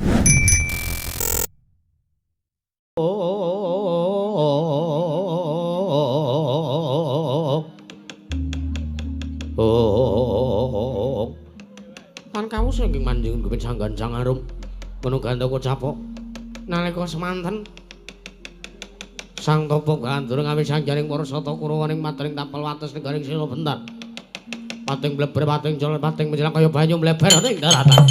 Oh. Tan kawus ing manjing gumit sanggan sang arum kono gandaka capok nalika semanten sang tapa gandrung awis sanjaring para sata Kurawa ning matring tapel wates negaring sila bentar pating bleber pating jol pating menjelang kaya banyu mleber ning daratan.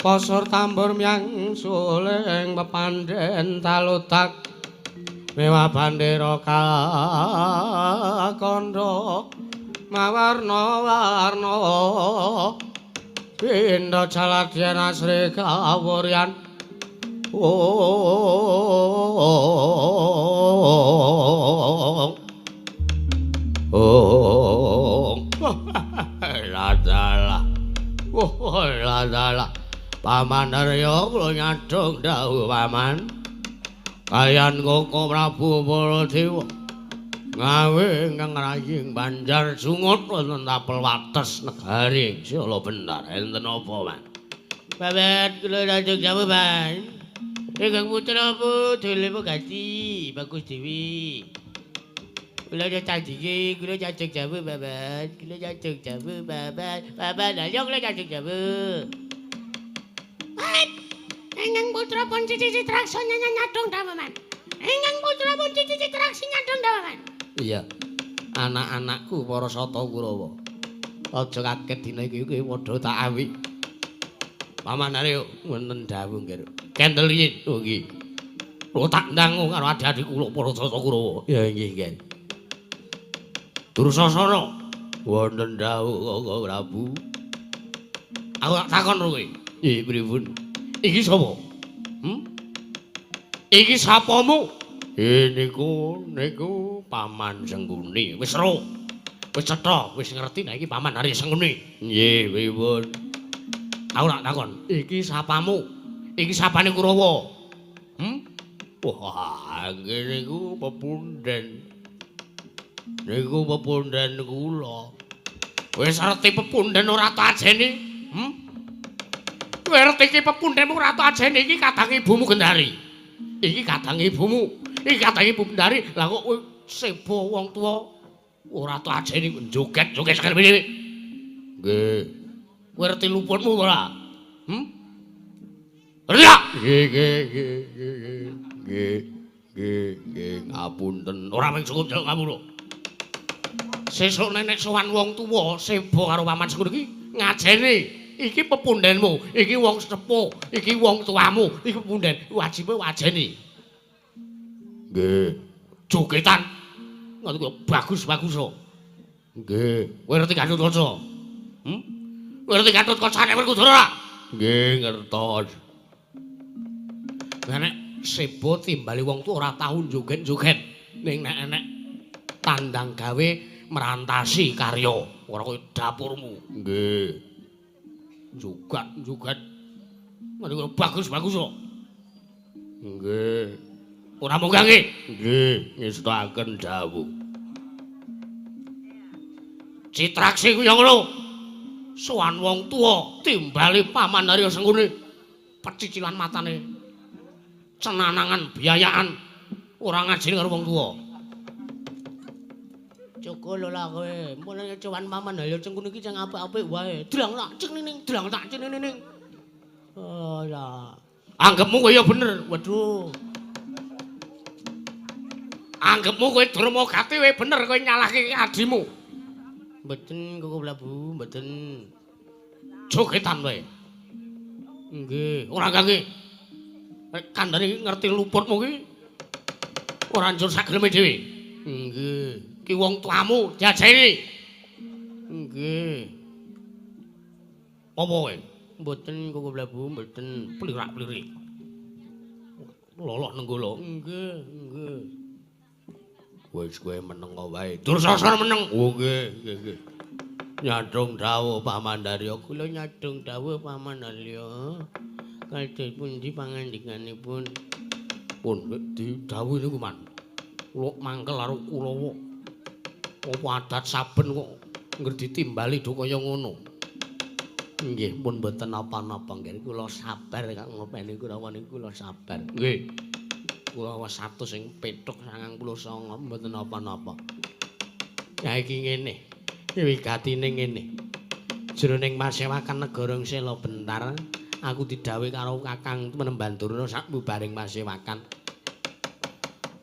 Pasur tambur myang suling pepandhen talutak mewah bandera kakandha mawarna-warna pindha jaladyan asri kawuryan. Oh, oh, ladalah, oh, ladalah. Paman Arya kula nyadong dawuh paman kaliyan Koko Prabu Baladewa. Ngawe ingkang raying Banjar Jungut wonten tapel wates negari Sela Bentar. Enten apa, Mas? Babat kula lajeng dawuh, Mas. Ingkang putra Putri Pegati Bagus Dewi. Kula candinge kula cacing dawuh, Babat. Kula cacing dawuh, Babat. Babat ayo kula cacing dawuh. Ingkang putra pun Cici Citraksa nyadong dawuh, Mas. Ingkang putra pun Cici Citraksa nyadong dawuh, Mas. Iya. Anak-anakku para Sata Kurawa. Aja kaget dina iki kowe padha tak awi. Paman Aryo wonten dawuh nggih. Kendel yen oh nggih. Kula tak ndangu karo adik-adik kula para Sata Kurawa. Ya nggih, nggih. Dursasana wonten dawuh Kaka Prabu. Aku tak takon kowe. Nggih, pripun? Iki sapa? Iki sapamu? Niku niku Paman Sengkuni. Wis ro. Wis cetha, wis ngerti nek iki Paman Arya Sengkuni. Nggih, pripun? Aku tak takon, iki sapamu? Iki sapane Kurawa? Wah, nggih niku pepunden. Niku pepunden kula. Wis ngerti pepunden ora tak ajeni? Kowe ngerti iki pepundenmu ora tak ajeni iki kadang ibumu Gendari. Iki kadang ibumu. Iki kadang ibu Gendari. Lah kok kowe sebo wong tuwa ora tak ajeni joget-joget sekali dhewe. Nggih. Kowe ngerti luputmu ora? Ngerti ya? Nggih, nggih, nggih, nggih. Nggih, nggih, ngapunten. Ora mung cukup njaluk ngapura. Sesuk nenek sowan wong tuwa sebo karo Paman Sengkuni iki ngajeni. Iki pepundenmu, iki wong sepuh, iki wong tuamu, iki pepunden, wajibe wajeni. Nggih. Jogetan. Ngono kuwi bagus-bagus kok. Nggih. Kowe ngerti Gatotkaca? Kowe ngerti Gatotkaca nek Werkudara ora? Nggih, ngertos. Lah nek sebo timbali wong tuwa ora tau joget-joget, ning nek enek tandang gawe merantasi karya, ora kaya dapurmu. Nggih. Jogat-jogat. Ngono bagus-bagus kok. Nggih. Ora munggah nggih? Nggih, ngestakaken dawuh. Citraksi kuwi ngono. Sowan wong tuwa timbali Paman Arya Sengkuni. Pecicilan matane. Cenanangan biayaan ora ngajeni karo wong tuwa. Cukup lho lah kowe. Mulane sowan Paman Arya Sengkuni iki sing apik-apik wae. Drang tak cinining, drang tak cinining. Oh ya. Anggepmu kowe ya bener. Waduh. Anggepmu kowe Durmagati kowe bener kowe nyalahke adimu. Mboten Koko Prabu, mboten. Jogetan kowe. Nggih. Ora gangge. Nek kandhane ngerti luputmu ki ora njur sageleme dhewe. Nggih. Ki wong tuamu diajeni. Nggih. Apa kowe? Mboten Koko Prabu, mboten. Plirak-plirik. Lolok nenggala. Nggih, nggih. Wis kowe meneng wae. Dursasana meneng. Oh nggih, nggih, nggih. Nyadong dawuh Paman Darya. Kula nyadong dawuh Paman Darya. Kados pundi pangandikanipun? Pun didhawuhi niku, Man. Kula mangkel karo Kurawa. Apa adat saben kok ngger ditimbali do kaya ngono. Nggih, pun mboten napa-napa nggih. Kula sabar kang ngopeni Kurawa niku kula sabar. Nggih. Kurawa 179 mboten napa-napa. Ya iki ngene. Wigatine ngene. Jroning pasewakan negara Sela Bentar, aku didhawuhi karo Kakang Penemban Durna sabubaring pasewakan.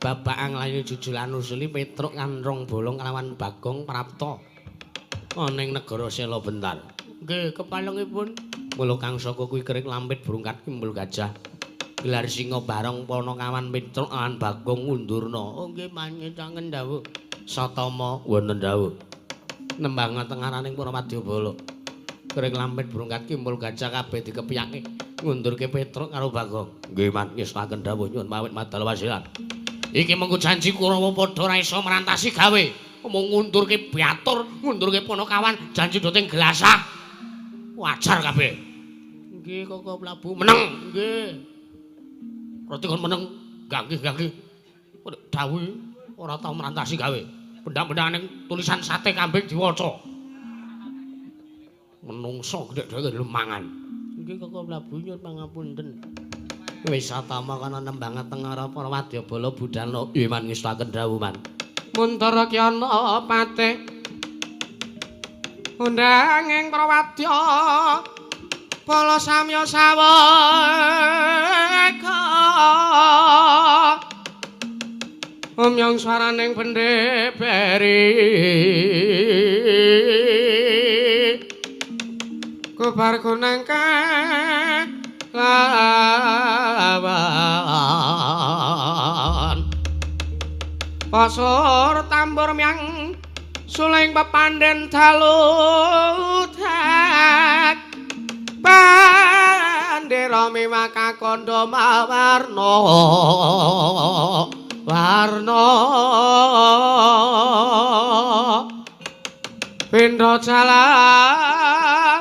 Babakan nglayu jujulan usuli Petruk kan rong bolong kalawan Bagong Prapta ana ing negara Sela Bentar. Nggih, kepalengipun mula Kang Saka kuwi kerik lampit brungkat kimbul gajah. Gelar singa barong panakawan Petruk lan Bagong ngundurna. Oh nggih manyetaken dawuh. Satama wonten dawuh. Nembang tengaraning para wadyabala. Kerik lampit brungkat kimbul gajah kabeh dikepiyake ngundurke Petruk karo Bagong. Nggih man ngestaken dawuh nyuwun pamit madal wasilan. Iki mengko janji Kurawa padha ora iso merantasi gawe. Mung ngundurke batur, ngundurke panakawan, janji do teng glasah. Wajar kabeh. Nggih Koko Prabu. Meneng. Nggih. Reti kon meneng, ganggi-ganggi. Dawuh ora tau merantasi gawe. Benda-benda ning tulisan sate kambing diwaca. Menungso gedhe-gedhe lemangan. Nggih Koko Prabu nyuwun pangapunten. Wis satama kana nembang tengara para wadyabala budhal iman ngestaken dawuh man. Muntara ki ana patih undang ing prawadya bala samya saweka umyong swaraning bendhe beri kobar gunang lawan pasur tambur myang suling pepandhen dalu tek bandera miwah kakandha mawarna warna pindha jaladian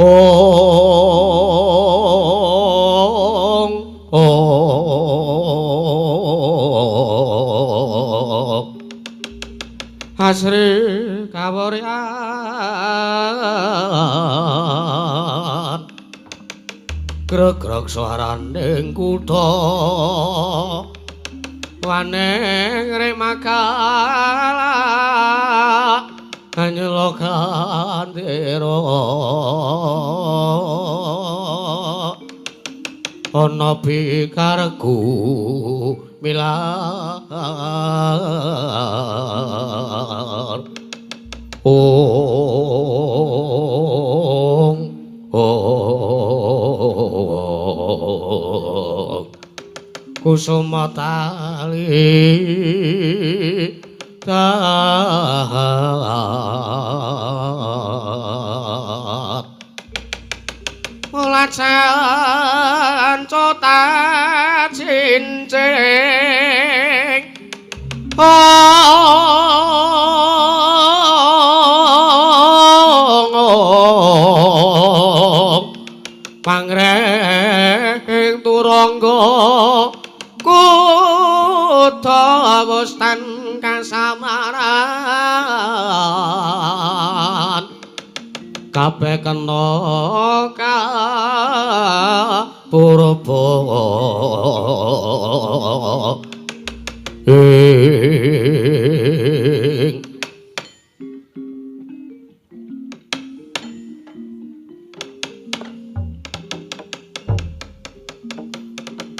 ong ong asri kawuryan grogrog swaraning kutha waning remakala anyela kandera ana bikarku milar ong ong kusuma tali tat mula canco cincing ong pangreng turangga kutha wostan kasamaran kabeh kena kapurba ing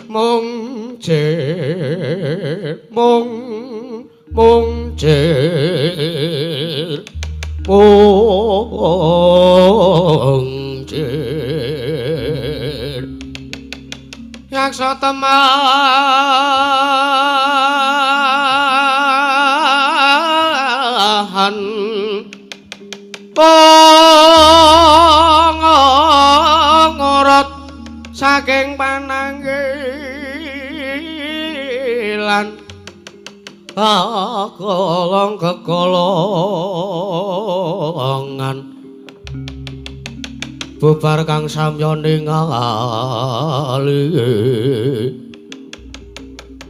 mung jer mung mung jer mung jer yaksa teman pangorot saking pananggilan kolong kekolongan bubar kang samya ningali.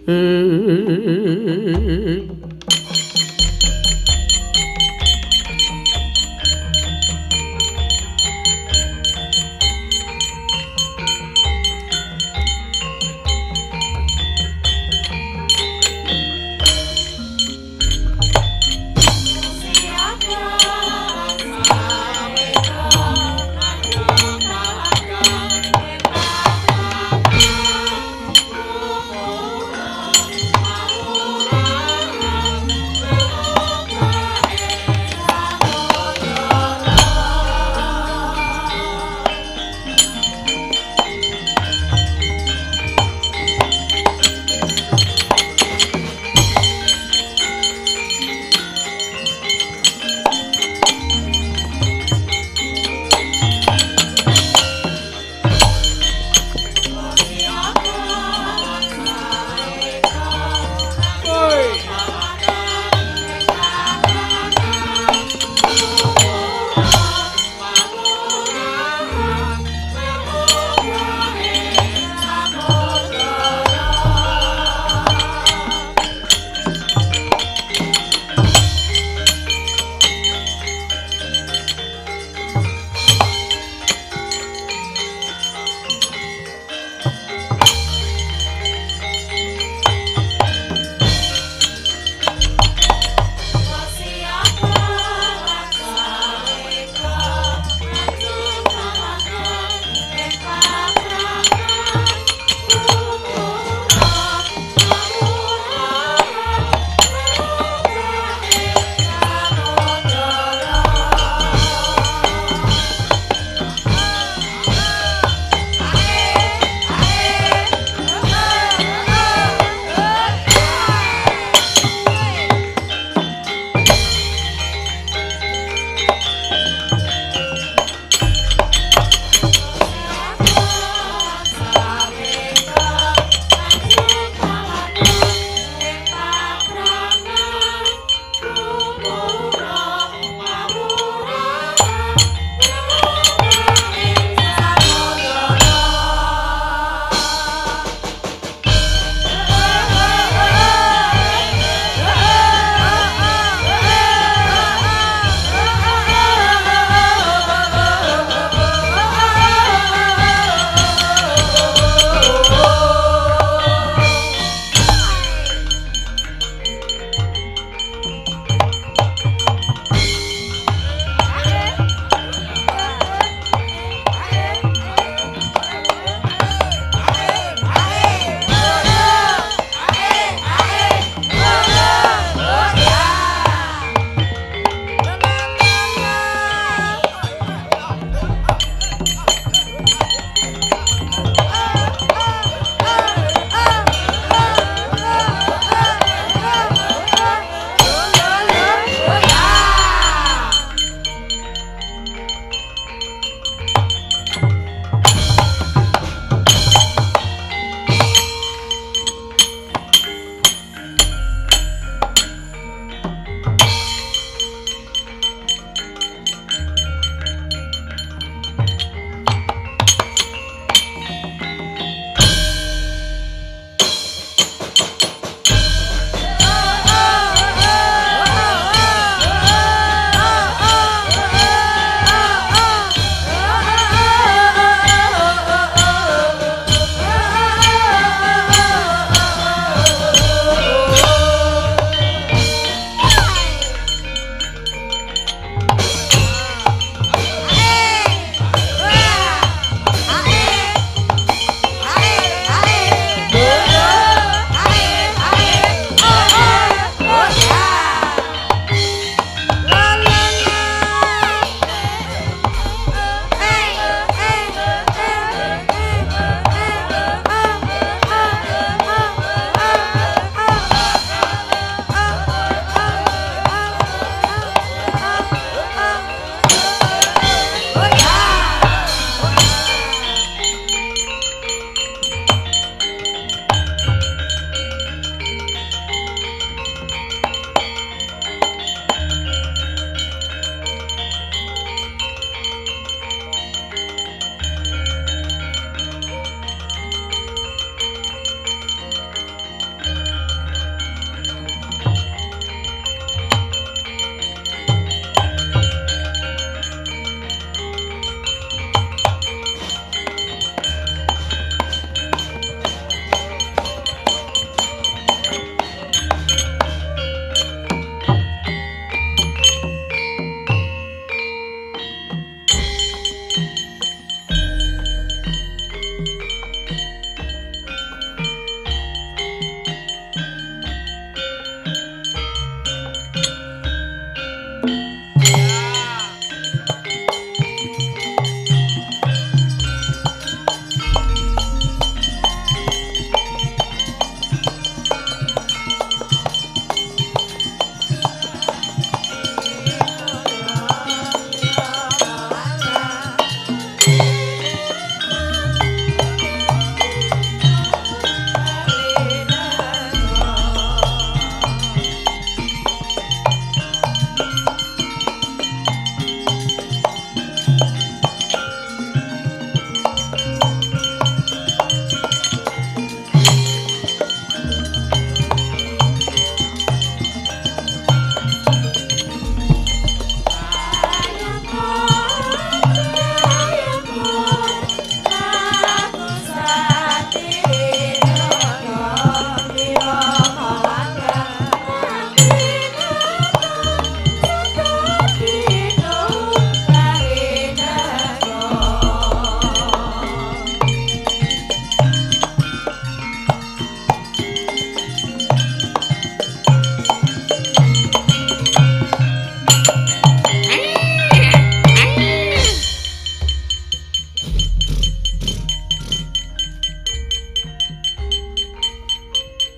Oh,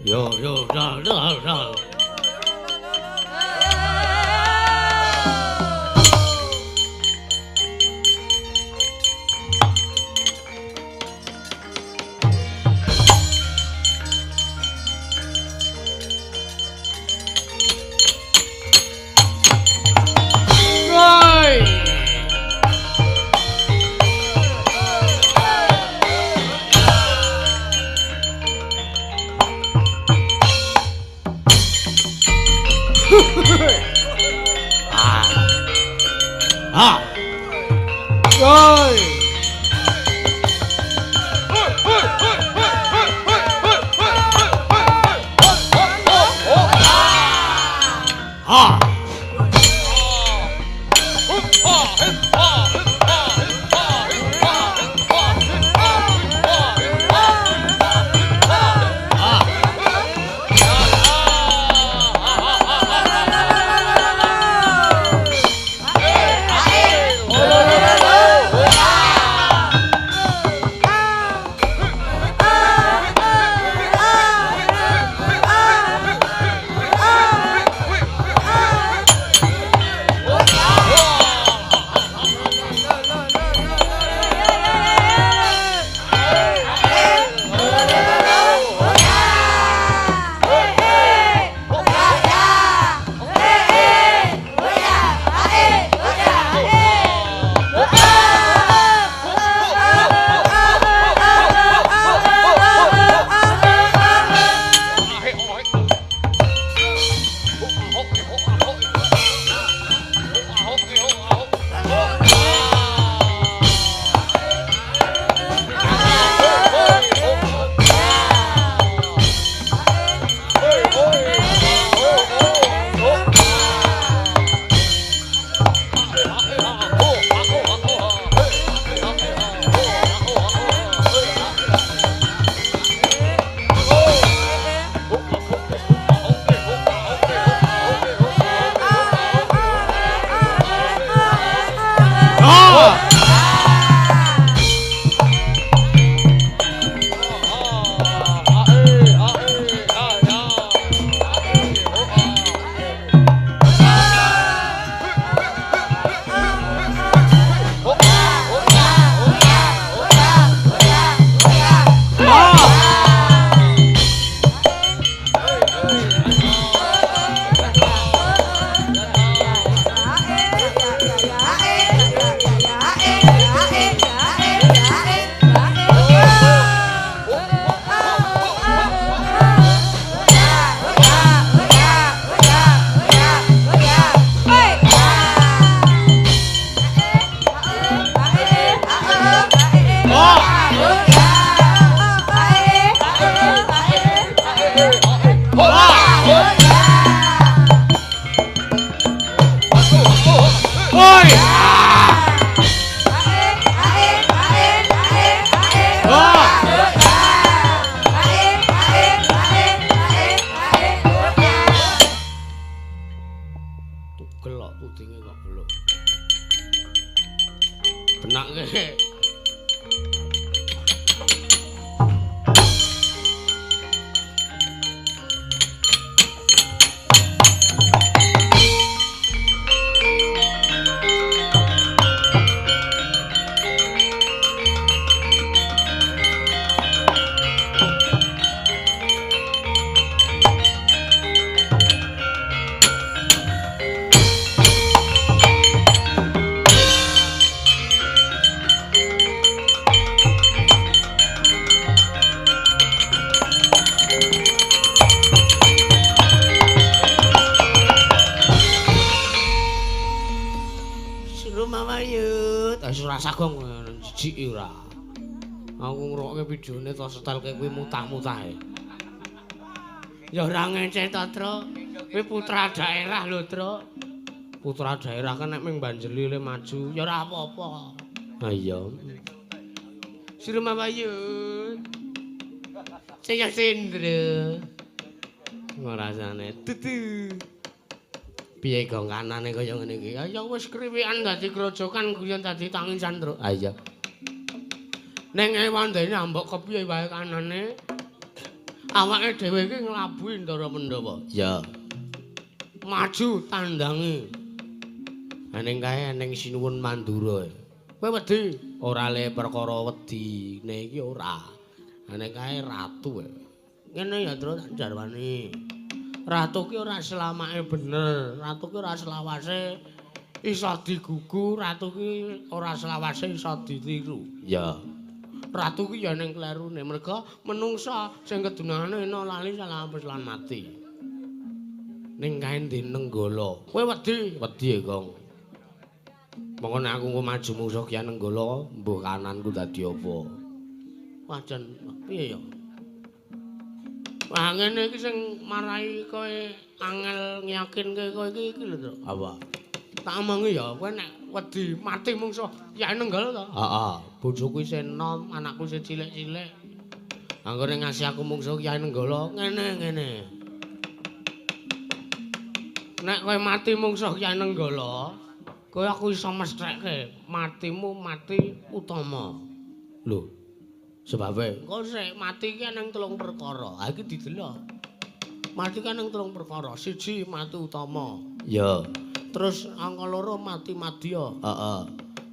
Yo yo yo yo yo. Jijik ora. Aku ngrungokke videone to setelke kuwi mutah-mutah e. Ya ora ngece to, Tru. Kuwi putra daerah lho, Tru. Putra daerah kan nek ming banjeli le maju, ya ora apa-apa. Ha iya. Sirumawayut. Saya Sindra. Ngrasane dudu. Piye gong kanane kaya ngene iki? Ya wis kriwikan dadi grojokan guyon dadi tangisan, Tru. Ha iya. Ning ewandene ambok kepiye wae kanane. Awake dhewe iki nglabuhi Ndara Pandhawa. Ya. Maju tandange. Ning kae ning Sinuwun Mandura. Kowe wedi? Ora le perkara wedine iki ora. Ning kae ratu. Ngene ya, Tru, tak jarwani. Ratu ki ora selamake bener, ratu ki ora selawase iso digugu, ratu ki ora selawase iso ditiru. Ya. Ratu ki ya ning klerune, merga menungsa sing kedunane ena lali salah apes lan mati. Ning kae ndi Nenggala. Kowe wedi? Wedi, Gong. Mongko nek aku engko maju mungsuh Kyai Nenggala, mbuh kananku dadi apa? Wah, jan piye ya? Wah, ngene iki sing marai kowe angel nyakinke kowe iki iki lho, Truk. Apa? Tak omongi ya, kowe nek wedi mati mungsuh Kyai Nenggala to? Heeh. Bojoku isih enom, anakku isih cilik-cilik. Anggone ngasih aku mungsuh Kyai Nenggala, ngene-ngene. Nek kowe mati mungsuh Kyai Nenggala, kowe aku iso mestheke, matimu mati utama. Lho. Sebabe engko sik mati iki ning telung perkara. Ha iki didelok. Mati kan ning telung perkara. Siji mati utama. Ya. Terus angka loro mati madya. Heeh.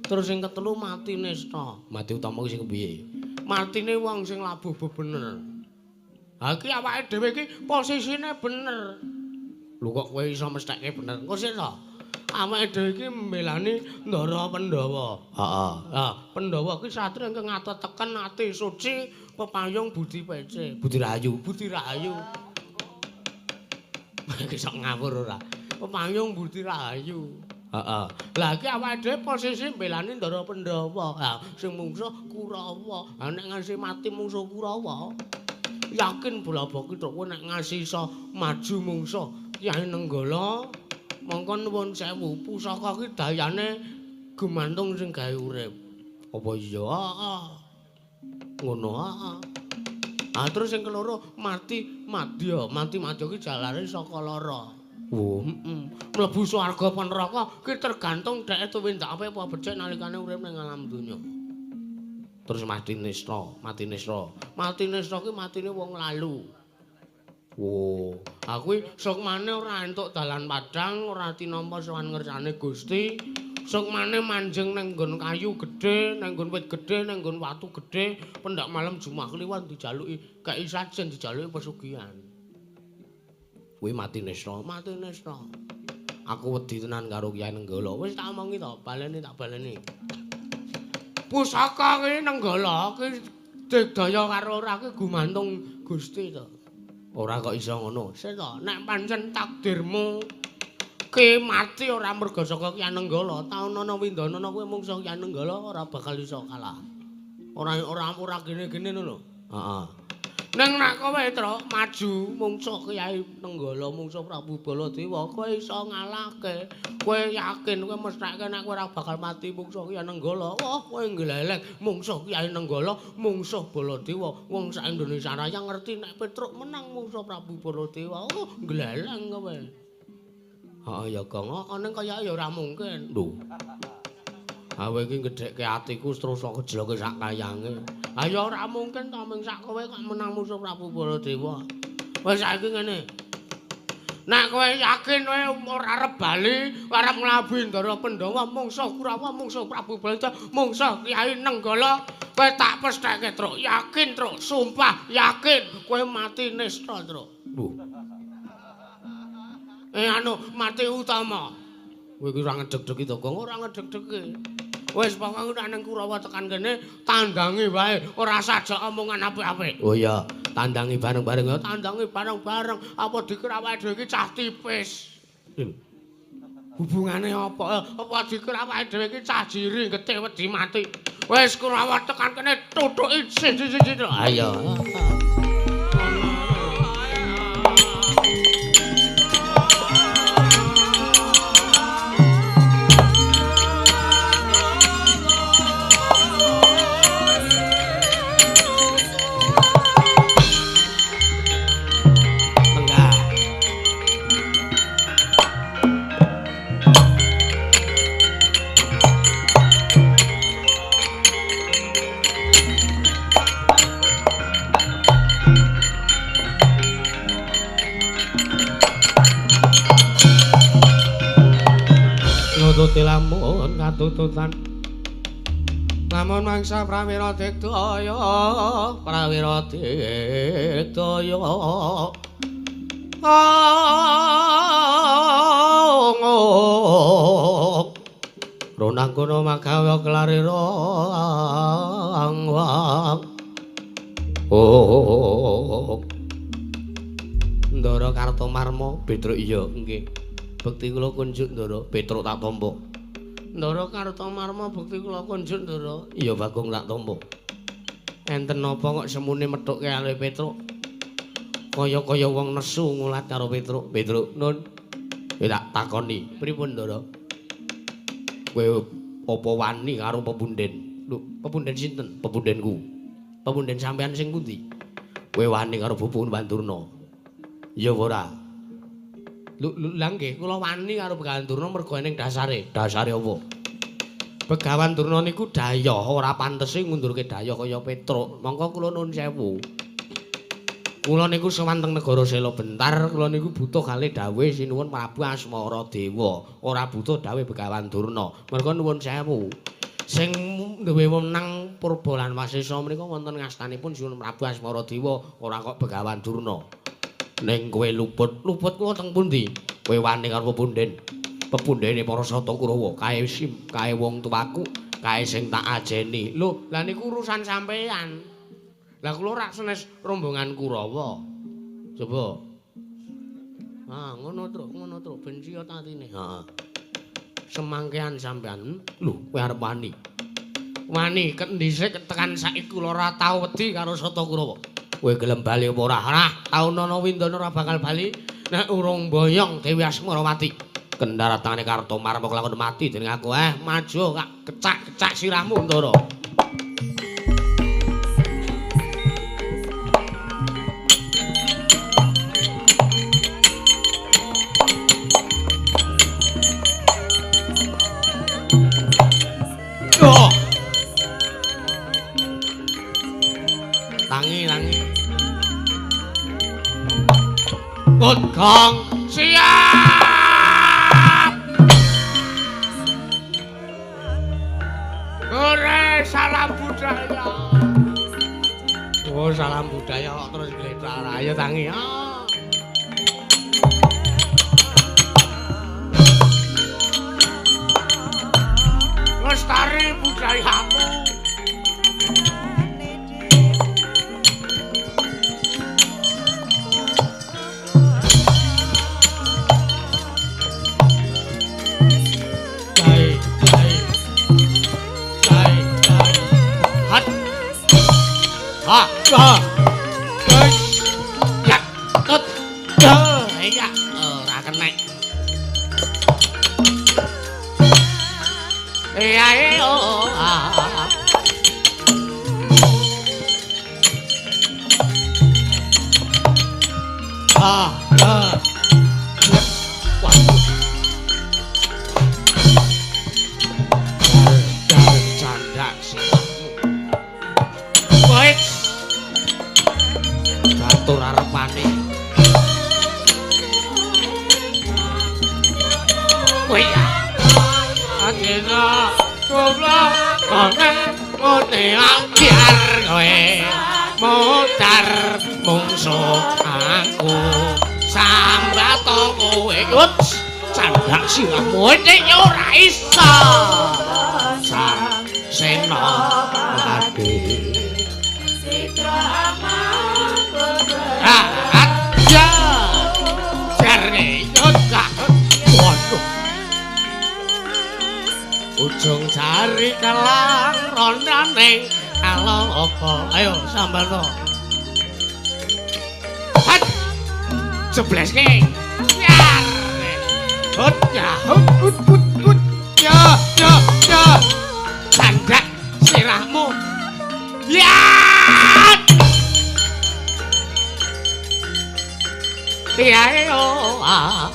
Terus sing ketelu mati nista. Mati utama ki sing piye? Matine wong sing labuh bener. Ha iki awake dhewe iki posisine bener. Lho kok kowe iso mestheke bener? Engko sik to. Awake dhewe iki mbelani Ndara Pandhawa. Heeh. Lah, Pandhawa ki satriya ingkang ngateteken ati suci pepayung budi pece. Budi rahayu, budi rahayu. Iki sok ngawur ora? Pepayung budi rahayu. Heeh. Lah iki awake dhewe posisi mbelani Ndara Pandhawa. Ha, sing mungsuh Kurawa. Ha nek nganti mati mungsuh Kurawa, yakin bola-bola ki kowe nek nganti iso maju mungsuh Kyai Nenggala, mongko nuwun sewu, pusaka ki dayane gumantung sing gawe urip. Apa iya? Heeh. Ngono heeh. Ah terus sing keloro mati madya, mati madya ki jalare saka lara. Oh, heeh. Mlebu swarga apa neraka ki tergantung dheke tuwindak apik apa becik nalikane urip ning alam donya. Terus mati nista, mati nista. Mati nista ki matine wong lalu. Oh, aku sukmane ora entuk dalan padhang, ora tinampa sowan ngersane Gusti. Sukmane manjing nang nggon kayu gedhe, nang nggon wit gedhe, nang nggon watu gedhe, pendak malam Jumat Kliwon dijaluki kei sajen, dijaluki pesugihan. Kuwi mati nista, mati nista. Aku wedi tenan karo Kyai Nenggala. Wis tak omongi to, baleni tak baleni. Pusaka ki Nenggala ki digdaya karo ora ki gumantung Gusti to. Ora kok iso ngono. Sik to, nek pancen takdirmu ki mati ora merga saka Kyai Nenggala, taunana windanana kowe mungsuh Kyai Nenggala ora bakal iso kalah. Ora ora ora gene-gene ngono lho. Heeh. Ning nek kowe Truk maju mungsuh Kyai Nenggala, mungsuh Prabu Baladewa, kowe iso ngalahke. Kowe yakin kowe mestheke nek kowe ora bakal mati mungsuh Kyai Nenggala. Wah, kowe ngleleng mungsuh Kyai Nenggala, mungsuh Baladewa. Wong sak Indonesia Raya ngerti nek Petruk menang mungsuh Prabu Baladewa. Oh, ngleleng kowe. Heeh ya, Gong. Heeh ning kaya ya ora mungkin. Lho. Awe iki gedhekke atiku terus kok kejloke sak kayange. Ha ya ora mungkin to ming sak kowe kok menang musuh Prabu Baladewa. Wis saiki ngene. Nek kowe yakin kowe ora arep bali, arep nglabuhi Ndara Pandhawa, mungsuh Kurawa, mungsuh Prabu Baladewa, mungsuh Kyai Nenggala, kowe tak pestheke, Truk. Yakin, Truk. Sumpah yakin kowe mati nista, Truk. Lho. Anu mati utama. Kowe iki ora ngedeg-degi to, Gong? Ora ngedeg-degi. Wis pokoke nek ning Kurawa tekan kene tandangi wae, ora sajak omongan apik-apik. Oh iya, tandangi bareng-bareng ya, tandangi bareng-bareng. Apa dikira awake dhewe iki cah tipis? Lho. Hubungane apa? Apa dikira awake dhewe iki cah jiri getih wedi mati? Wis Kurawa tekan kene tutuki siji-siji. Ayo. bekti lamun katututan. Lamun mangsa prawira digdaya, prawira digdaya. Ronang kono magawe kelarira angwang. Oh. Ndara Kartomarma, Petruk iya nggih. Bekti kula kunjuk Ndara, Petruk tak tampa. Ndara Kartomarma bekti kula kunjuk Ndara. Iya Bagong tak tampa. Enten napa kok semune methuke karo Petruk? Kaya-kaya wong nesu ngulat karo Petruk. Petruk nun. Kowe tak takoni, pripun Ndara? Kowe apa wani karo pepunden? Lho, pepunden sinten? Pepundenku. Pepunden sampean sing pundi? Kowe wani karo Begawan Durna? Ya ora. Lho, lha nggih, kula wani karo Begawan Durna mergo ning dasare. Dasare apa? Begawan Durna niku dayoh, ora pantese ngundurke dayoh kaya Petruk. Mongko kula nuwun sewu. Kula niku sowan teng negara Sela Bentar, kula niku butuh kalih dawuhe Sinuwun Prabu Asmara Dewa, ora butuh dawuhe Begawan Durna. Merga nuwun sewu. Sing duwe wenang purba lan wasesa menika wonten ngastanipun Sinuwun Prabu Asmara Dewa, ora kok Begawan Durna. Ning kowe luput, luput kula teng pundi? Kowe wani karo pepunden. Pepundene para Sata Kurawa, kae sim, kae wong tuaku, kae sing tak ajeni. Lho, lah niku urusan sampean. Lah kula rak senes rombongan Kurawa. Coba. Ah, ngono Truk, ngono Truk, ben siyot atine. Heeh. Semangkean sampean. Lho, kowe arep wani. Wani ket dhisik tekan saiki kula ora tau wedi karo Sata Kurawa. Kowe gelem bali apa ora? Ora, taun ana windana ora bakal bali nek urung boyong Dewi Asmarawati. Kendaratane Kartomarma kelakon mati dening aku. Maju kak kecak-kecak sirahmu Ndara. Oh. Tangi, tangi. Gong siap. Hore, salam budaya. Oh, salam budaya kok terus gletar. Ayo tangi. Ah. Lestari budayamu. Dai, dai. Dai, dai. Hat. Ha, ha. Ya, tut. Ya, ora kenek. Ya, oh, ah, ah. Ah, ah. Waduh. Dar candak sirahmu. Wait. Batur arepane. Kowe ya. Adena goblok kone ngene biar kowe modar mungso aku sambato kowe. Ups, candak sirahmu nek ora iso. Sena ade ya jarne yo gak. Waduh. Ujung jari kelang rondane aloka. Ayo sambal to. Hat. Jebleske. Yar. Hut ya hut hut hut hut. Ya ya ya. Candak sirahmu. Ya. Ya yo ah.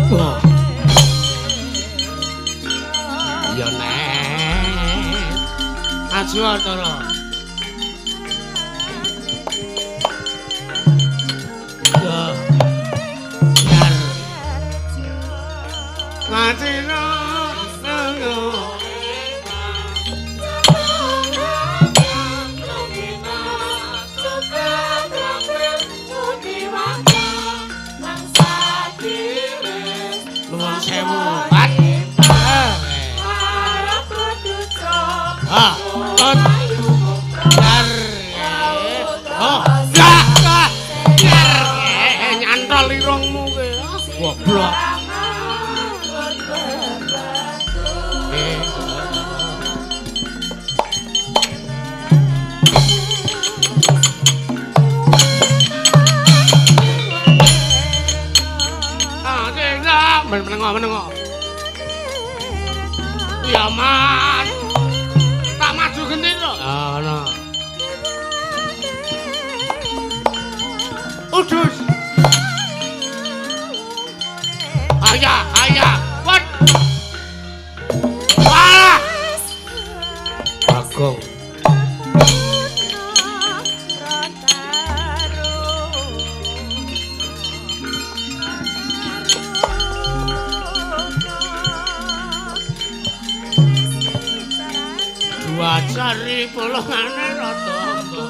Wah. Ya nek. Maju Antara. Ya. Ya. Goblok. Menengok, menengok. Ya Mas. Tak maju genti to. Ah, ana. Udus. Ayah, ayah. Wat. Wah. Bagong. Dua jari bolongane rada amba.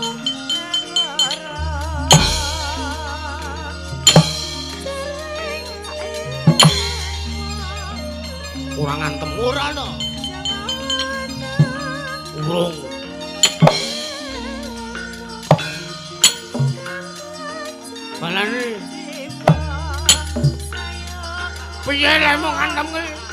Ora ngantem ora to. Urung. Balane. Piye lek mung ngantem kuwi?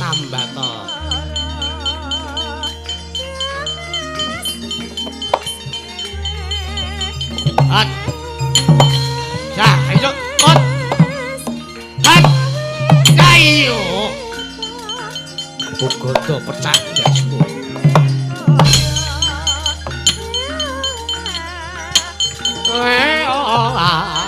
Sambato. Hat. Ja, ayo. Hot. Hat. Ayo. Bugodo pecah jasku. Oh, ah.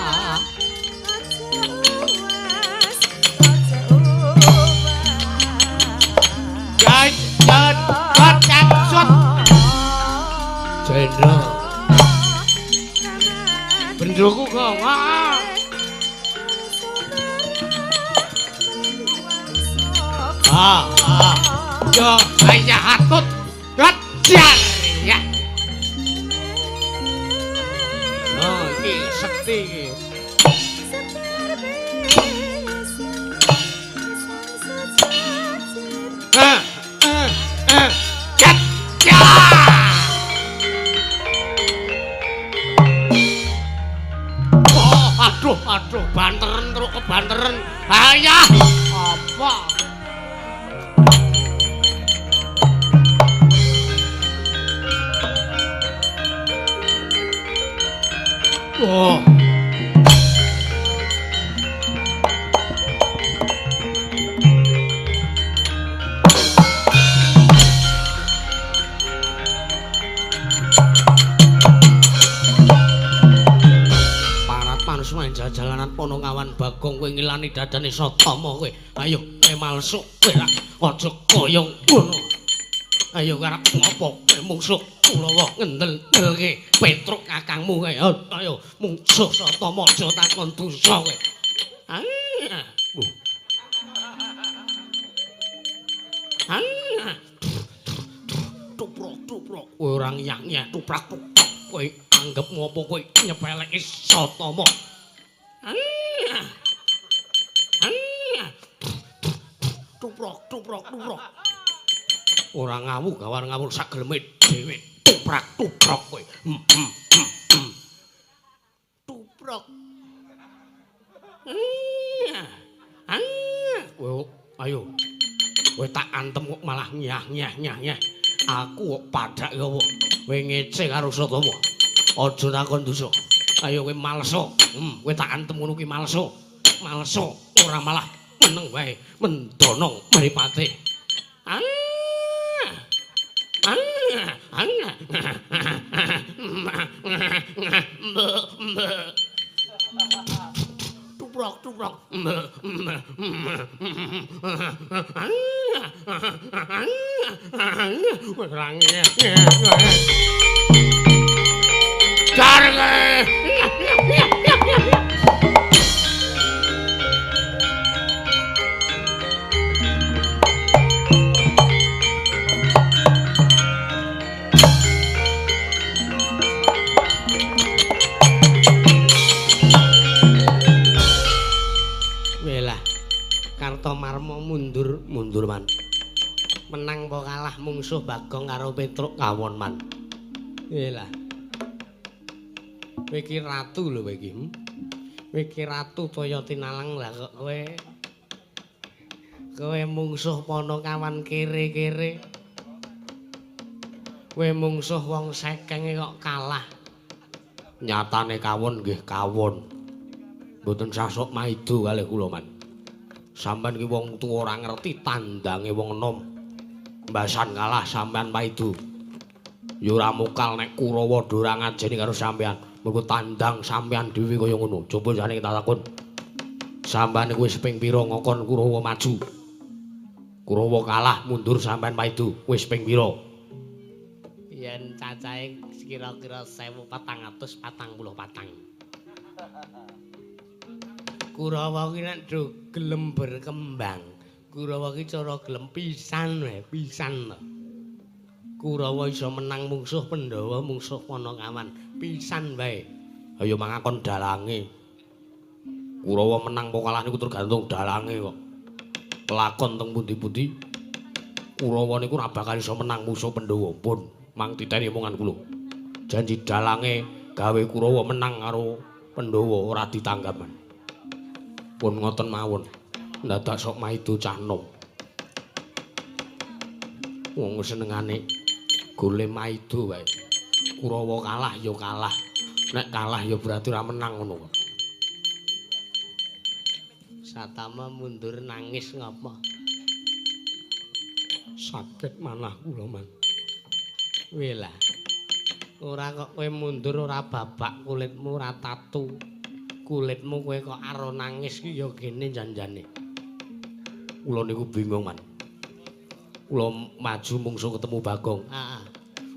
Jendro. Bendroku kok. Ah. Ah, ah. Yo, saya hatut. Jar ya. Oh, iki sekti iki. Ah, ah, ah. Cat. Ya. Aduh, aduh, banteren terus kebanteren. Ayah, apa? Oh. Jalanan pono ngawan Bagong kowe ngilani dadane Satama kowe. Ayo kowe malsuk kowe rak aja kaya ngono. Ayo arep ngopo kowe mungsuh Kurawa ngendel-ndelke Petruk kakangmu kowe. Ayo mungsuh Satama aja takon dosa kowe. Ah. Ah. Tuprok tuprok kowe ora nyang-nyang tuprak tuprok kowe anggep ngopo kowe nyepeleke Satama. Tuprok, tuprok, tuprok. Ora ngawu, gawar ngawur sageleme dhewe. Tuprak, tuprok kowe. Tuprok. Kowe ayo. Kowe tak antem kok malah nyah nyah nyah nyah. Aku kok padhak ya apa? Kowe ngece karo Satama. Aja takon dosa. Ayo kowe malso. Kowe tak antem ngono kuwi malso. Malso ora malah meneng wae, mendono mripate. Ah. Ah. Ah. Tuprok, tuprok. Jar. Menang apa kalah mungsuh Bagong karo Petruk kawon man. Iyalah. Kowe iki ratu lho kowe iki. Kowe iki ratu toya tinalang lah kok kowe. Kowe mungsuh Panakawan kere-kere. Kowe mungsuh wong sekenge kok kalah. Nyatane kawon nggih kawon. Mboten sasok maido kalih kula man. Sampeyan ki wong tuwa ora ngerti tandange wong enom. Mbasan kalah sampean maido. Ya ora mokal nek Kurawa do ora ngajeni karo sampean. Mergo tandang sampean dhewe kaya ngono. Coba jane tak takon. Sampean niku wis ping pira ngokon Kurawa maju? Kurawa kalah mundur sampean maido. Wis ping pira? Yen cacahe kira-kira 1444. Kurawa ki nek do gelem berkembang, Kurawa ki cara gelem pisan wae, pisan to. Kurawa iso menang mungsuh Pandhawa, mungsuh Panakawan, pisan wae. Ayo mangakon dalange. Kurawa menang apa kalah niku tergantung dalange kok. Lakon teng pundi-pundi Kurawa niku ora bakal iso menang musuh Pandhawa. Pun mang titeni omongan kula. Janji dalange gawe Kurawa menang karo Pandhawa ora ditanggapan. Pun ngoten mawon. Ndadak sok maido cah nom. Wong senengane gole maido wae. Kurawa kalah ya kalah. Nek kalah ya berarti ora menang ngono kok. Satama mundur nangis ngapa? Sakit manah kula, Man. Wela. Ora kok kowe mundur ora babak kulitmu ora tatu. Kulitmu kowe kok aro nangis ki ya gene janjane. Kula niku bingung, Man. Kula maju mungsuh ketemu Bagong. Heeh.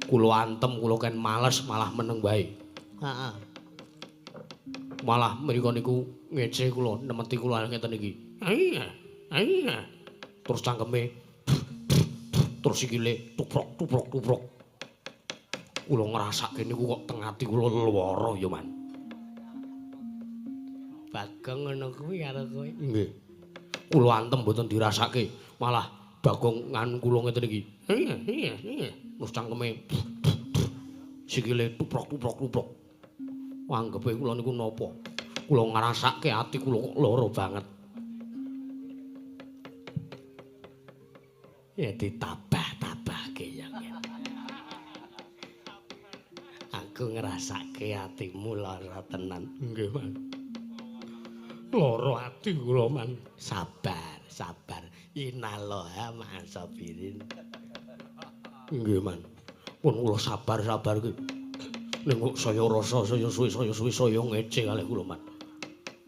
Kula antem, kula ken males malah meneng wae. Heeh. Malah mriku niku ngece kula, nemeti kula ngeten iki. Iya, iya. Terus cangkeme terus sikile tuprok tuprok tuprok. Kula ngrasake niku kok teng ati kula lara ya, Man. Bagong ngono kuwi karo kowe. Nggih. Kula antem mboten dirasake, malah Bagong nganu kula ngeten iki. Iya, iya, iya. Terus cangkeme sikile tuprok tuprok tuprok. Anggepe kula niku napa? Kula ngrasake ati kula kok lara banget. Ya ditabah-tabahke ya. Aku ngrasake atimu lara tenan. Nggih, Man. Lara ati kula, Man. Sabar, sabar. Innallaha ma'asabirin. Nggih, Man. Pun kula sabar-sabar ki. Ning kok saya rasa saya suwe saya ngece kalih kula, Man.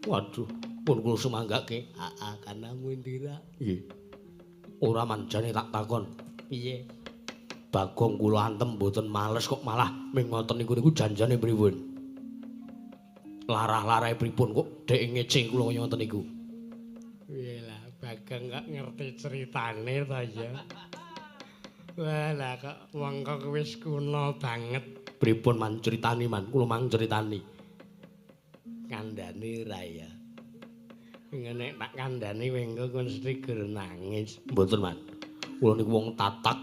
Waduh, pun kula sumanggake. Heeh, kana mundira. Nggih. Ora manjane tak takon. Piye? Bagong kula antem mboten males kok malah ming ngoten niku niku janjane pripun? Larah-larahe pripun kok dhek ngece kula kaya ngoten niku? Piye lah, Bagong kok ngerti ceritane ta ya. Wah lah kok wong kok wis kuno banget. Pripun man critani, Man? Kula mang critani. Kandhane ra ya. Ngene tak kandhani wengko mesti gur nangis. Mboten, Man. Kula niku wong tatak,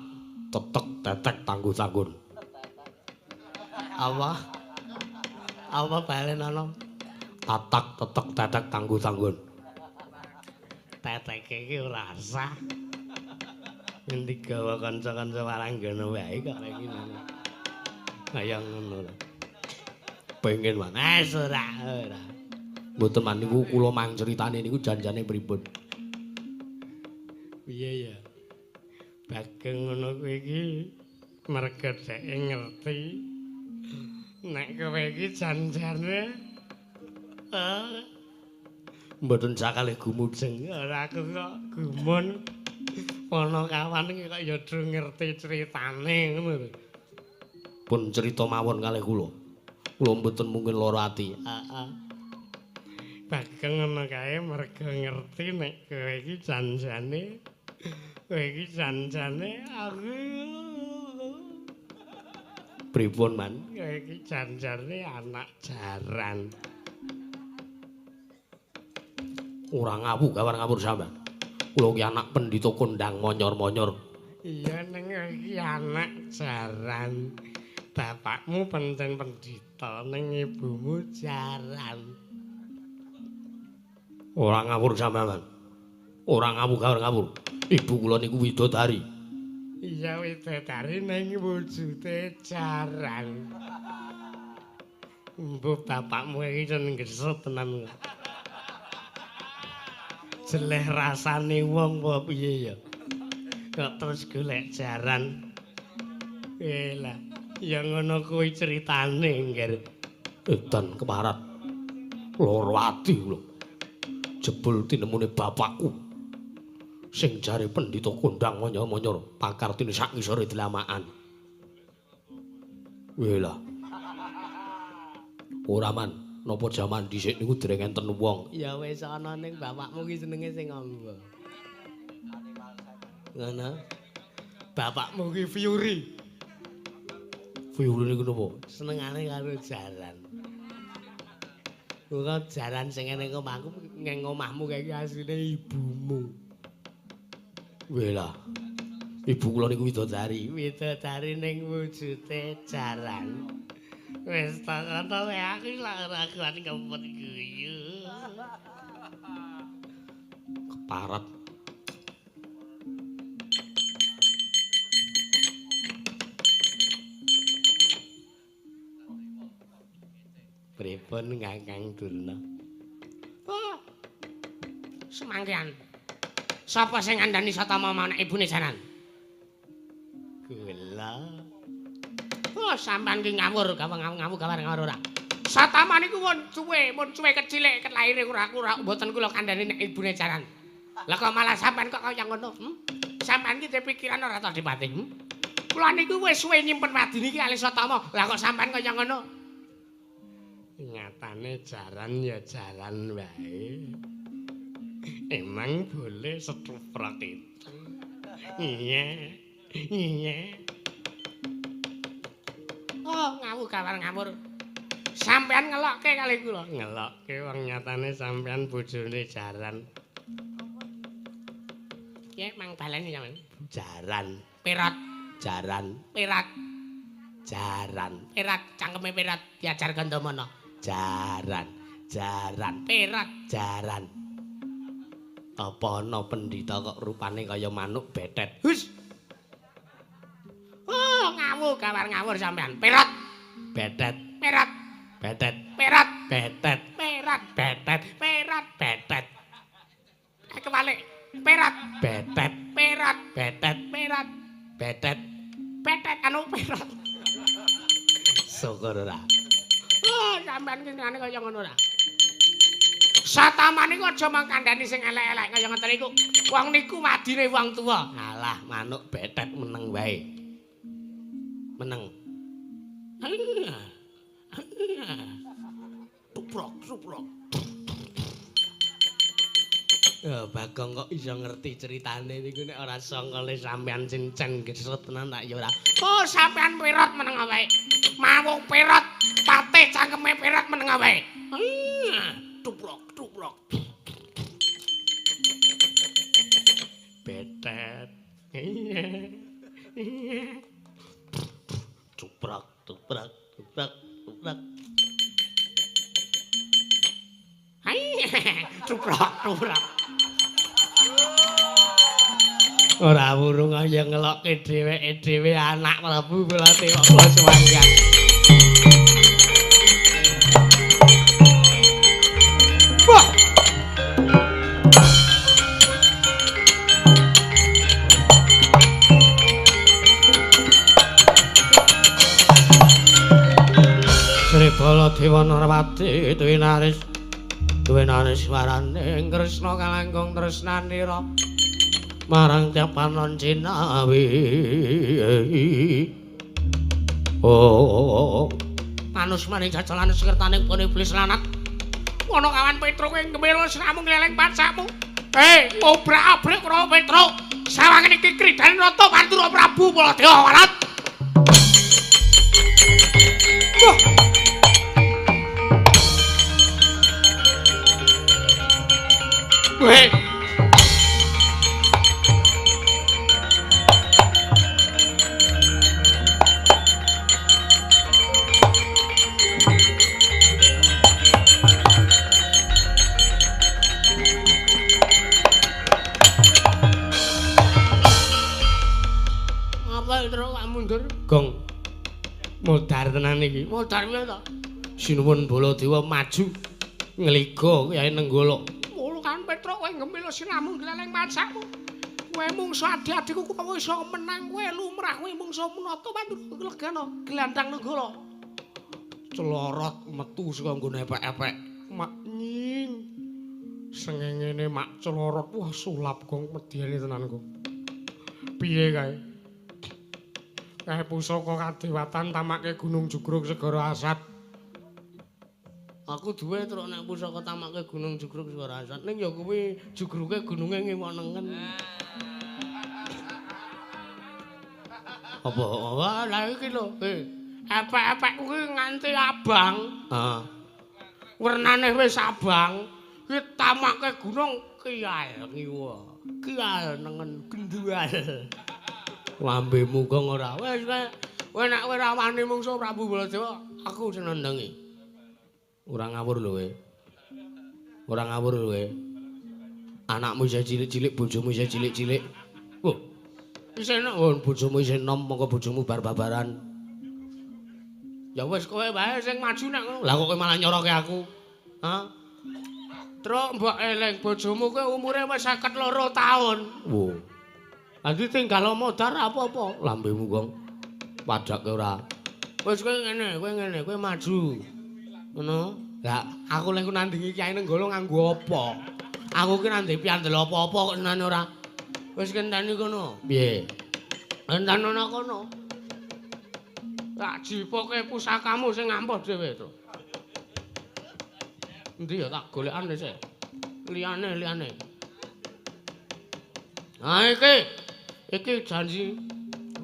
tetek, tetek, tangguh-tanggun. Apa? Apa balen ana? Tatak, tetek, tetek, tangguh-tanggun. Teteke iki ora sah. Ngendi gawa kanca-kanca waranggana wae kok iki ngono. Kaya ngono lho. Pengen, Man. Wis ora, ora. Mboten, Man, niku kula mang critane niku janjane pripun? Piye ya? Bageng ngono kuwi iki merga dheke ngerti nek kowe iki janjane mboten sakalih gumujeng. Ora aku kok gumun. Panakawan iki kok ya do ngerti critane ngono lho. Pun crita mawon kalih kula. Kula mboten mungkin lara ati. Heeh. Bageng ngono kae merga ngerti nek kowe iki janjane aku pripun, Man? Kowe iki janjane anak jaran. Ora ngawu gawar ngawur sampean. Kula ki anak pendhita kondang monyor-monyor. Iya ning iki anak jaran. Bapakmu pancen pendhita ning ibumu jaran. Ora ngawur sampeyan. Ora ngawur. Ibu kula niku widodari. Iya widodari ning wujude jaran. Mbok bapakmu iki jeneng gesut tenan. Jeleh rasane wong apa piye ya? Kok terus golek jaran. Elah, ya ngono kuwi critane, Ngger. Edan keparat. Loro ati kula. Jebul tinemune bapakku. Sing jare pendhita kondang monyor-monyor, pakartine sak ngisore dlamakan. Welah. Ora man, napa jaman dhisik niku dereng enten wong. Ya wis ana ning bapakmu ki senenge sing ngombo. Ngono. Bapakmu ki Fury. Fury niku napa? Senengane karo jaran. Ora jaran sing ning omahku, ning omahmu kae iki asline ibumu. Welah. Ibu kula niku widodari, widodari ning wujude jaran. Wis tak ngono wae aku lak ora kuat kempet guyu. Keparat. Pripun Kakang Durna? Oh. Semangkian. Sapa sing ngandani Satama anak ibune jaran? Kula. Oh, sampean ki ngawur, ngawur ngawur ora. Satama niku mun suwe kecilik ket laire ora mboten kula kandhani nek ibune jaran. Lah kok malah sampean kok kaya ngono? Sampean ki pikiran ora to Dipati? Kula niku wis suwe nyimpen wadi niki kalih Satama. Lah kok sampean kaya ngono? Nyatane jaran ya jaran wae. Emang boleh setuprak itu. Iya. Iya. Oh, ngawur gawar ngawur. Sampean ngelokke kali kula. Ngelokke wong nyatane sampean bojone jaran. Piye mang baleni sampean? Jaran. Perat. Jaran. Perat. Jaran. Perat cangkeme perat diajar Gandamana. Jaran. Jaran. Perat. Jaran. Apa ana pendhita kok rupane kaya manuk betet? Hus. Oh, ngawur gawar ngawur sampean. Perat. Betet. Perat. Betet. Perat. Betet. Perat. Betet. Perat. Betet. Kebalik. Perat. Betet. Perat. Betet. Perat. Betet. Betet anu perat. Syukur ora. Oh, sampean ki ngene kaya ngono ora. Satama niku aja mangkandani sing elek-elek kaya ngoten niku. Wong niku wadine wong tuwa. Alah, manuk betet meneng wae. Meneng. Tuprok, tuprok. Ya Bagong kok iso ngerti ceritane niku nek ora sangkale sampean cincen gesret tenan tak ya ora. Oh, sampean perot meneng wae. Mawung perot, patih cangkeme perot meneng wae. Tuprok, tuprok. Betet. Iya. Iya. Tuprak, tuprak, tuprak, tuprak. Hai, tuprak, tuprak. Ora wurung kaya ngelokke dheweke dhewe anak Prabu Baladewa kula suwanggan. Wah. Sri Baladewa Narwati tuwinaris tuwinaris warane Kresna kalangkung tresnanira marang capanon cinawi. Oh, manus maning jajalan sekertaning pun iblis lanat. Ana kawan Petruk ing gemelo siramu ngleleng pacakmu. Hei, obrak-abrik karo Petruk. Sawangen iki kridane Rata Pantura Prabu Baladewa Warat. Wah. Weh. Apa terus kok mundur? Gong. Modar tenan iki. Modar piye to? Sinuwun Baladewa maju ngliga Kyai Nenggala. Mula kan Petruk kowe ngemil siramu gleleng macakmu. Kowe mungsu adi-adiku kok iso menang kowe lumrah kowe mungsu menata Mandura legana glandang Nenggala. Celorot metu saka nggone epek-epek. Mak nying. Sengengene mak celorot wah sulap gong medeni tenan gong. Piye kae? Kae pusaka kadewatan tamake Gunung Jugruk Segara Asat. Aku duwe truk nek pusaka tamake Gunung Jugruk Segara Asat. Ning ya kuwi jugruke gununge ngiwa nengen. Apa? Wah, lha iki lho. Epek-epek kuwi nganti abang. Heeh. Wernane wis abang. Kuwi tamake gunung kial ngiwa. Kial nengen gendual. Lambemu gong ora. Wis kowe nek kowe ra wani mungsu Prabu Baladewa, aku sing nendengi. Ora ngawur lho kowe. Ora ngawur lho kowe. Anakmu isih cilik-cilik, bojomu isih cilik-cilik. Wah. Isih enak oh, bojomu isih enom, mongko bojomu bar-babaran. Ya wis kowe wae sing maju nek ngono. Lah kok kowe malah nyoroke aku? Hah? Truk mbok eling bojomu kowe umure wis 52 taun. Wo. Dadi tinggal modar apa-apa lambemu gong. Padake ora. Wis kowe ngene, kowe maju. Ngono. Lah aku lek nandingi Kyai Nenggala nganggo apa? Aku ki nandhi piandel apa-apa kok senane ora. Wis kenteni kono. Piye? Enten ana kono. Tak jipoke pusakamu sing ampuh dhewe to. Endi ya tak golekane sik. Liyane. Ah iki. Iki janji.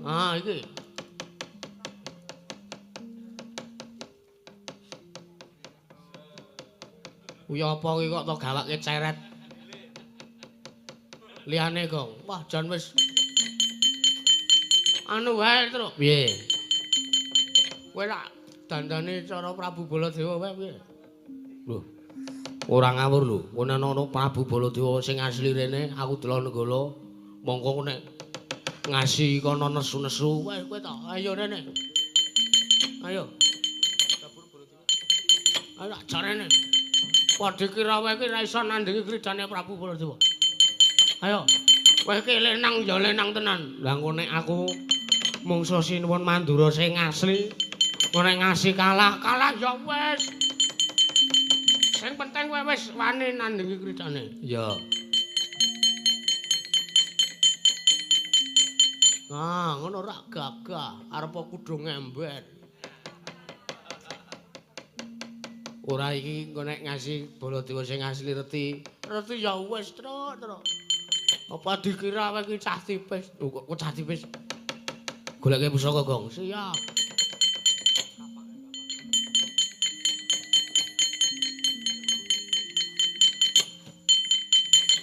Ah iki. Kuwi apa iki kok to gawake ceret. Liyane, Gong. Wah, jan wis anu wae, Truk. Piye? Kowe tak dandane cara Prabu Baladewa wae piye? Lho. Ora ngawur lho. Kowe ana Prabu Baladewa sing asli rene, aku delok Nenggala. Mongko nek ngasi kono nesu-nesu, wae kowe tak ayo rene. Ayo. Ayo tak jarene. Padha kira wae iki ra iso nandingi kridane Prabu Baladewa. Ayo. Kowe iki lenang ya lenang tenan. Lah engko nek aku mungsu Sinuwun Mandura sing asli, engko nek ngasi kalah, kalah ya wis. Sing penting kowe wis wani nandingi kridane. Iya. Ah, ngono rak gagah, arep kudu ngember. Ora iki engko nek ngasi Baladewa sing asli reti. Reti ya wis, Truk, Truk. Apa dikira kowe iki cah tipis? Kok cah tipis? Goleke pusaka, Gong. Siap.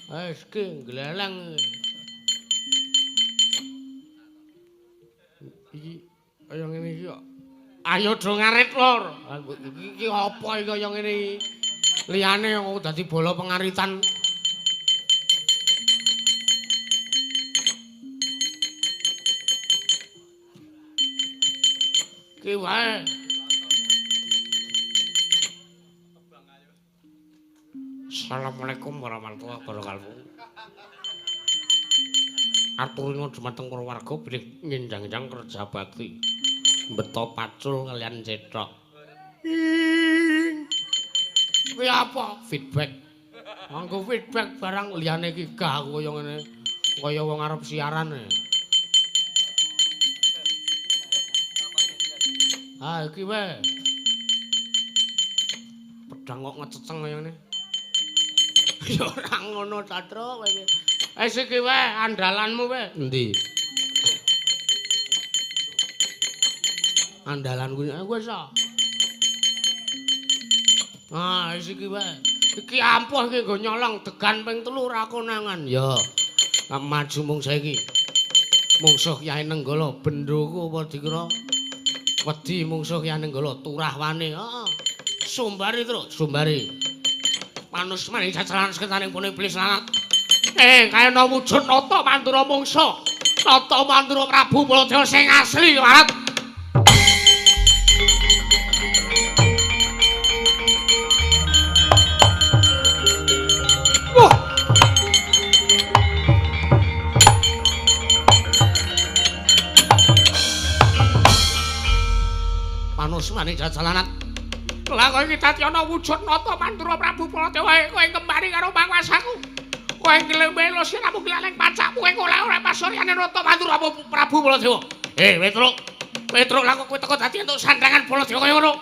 Wis ki gleleng. Iki kaya ngene iki kok. Ayo do ngarit lur. Iki apa iki kaya ngene iki? Liyane kok dadi bola pengaritan. Ki wae. Assalamualaikum warahmatullahi wabarakatuh. Aturina dumateng para warga bilih ngenjang-enjang kerja bakti. Beto pacul kalian cetok. Kuwi apa? Feedback. Nganggo feedback barang liyane iki gah aku kaya ngene. Kaya wong arep siaran. Ah iki wae. Pedang kok ngececeng kaya ngene. Ya ora ngono ta, Truk kowe iki. Wis iki wae andalanmu wae. Endi? Andalanku wis ah. Ah, wis iki wae. Iki ampuh iki nggo nyolong degan ping 3 ora konangan. Ya. Maju mung saiki. Mungsuh Kyai Nenggala bendhoku apa dikira wedi mungsuh Kyai Nenggala turah wane. Heeh. Sumbari, Truk, sumbari. Manus maning cacalan seketaning pun iblis lanat. Kaya wujud nata Mandura mungsuh. Nata Mandura Prabu Baladewa sing asli keparat. Wah. Panusmane jajalanat. Lah kowe iki dadi ana wujud Nata Mandura Prabu Baladewa kowe kembali karo panguwasaku. Kowe nglembelo siramu glaleng pacakmu kowe ora ora pasuryane Nata Mandura Prabu Baladewa. Petruk. Petruk lah kok kowe teko dadi entuk sandangan Baladewa kaya ngono.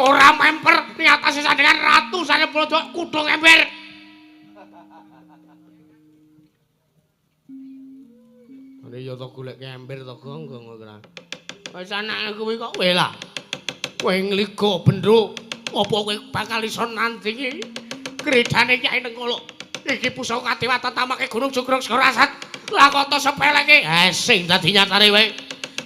Ora memper ning atase sandangan ratu sane Baladewa kudung ember. Ane ya to goleke ember to gong ora. Wis anake kuwi kok wela. Kowe ngligo bendho, apa kowe bakal iso nandingi kridane Kyai Nenggala? Iki pusaka kadewatan tamake Gunung Jugruk Segara Asat. Lah kok to sepeleke? Sing dadi nyatane wae.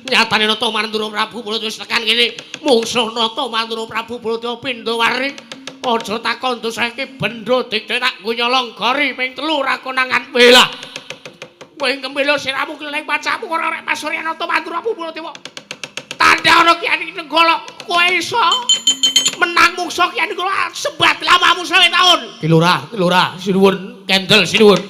Nyatane Nata Mandura Prabu Baladewa wis tekan kene. Mungsuh Nata Mandura Prabu Baladewa Pindowari. Aja takon dosake bendho dikte tak nggo nyolong gori ping 3 ra konangan. Wela. Kowe ngembelo siramu keleng pacakmu ora rek pasuryan Nata Mandura Prabu Baladewa. Tandha ana Kyai Nenggala, kowe iso menang mungsuh Kyai Nenggala sebat lamamu 100 taun. Ki Lurah, Ki Lurah, sinuwun kendel sinuwun.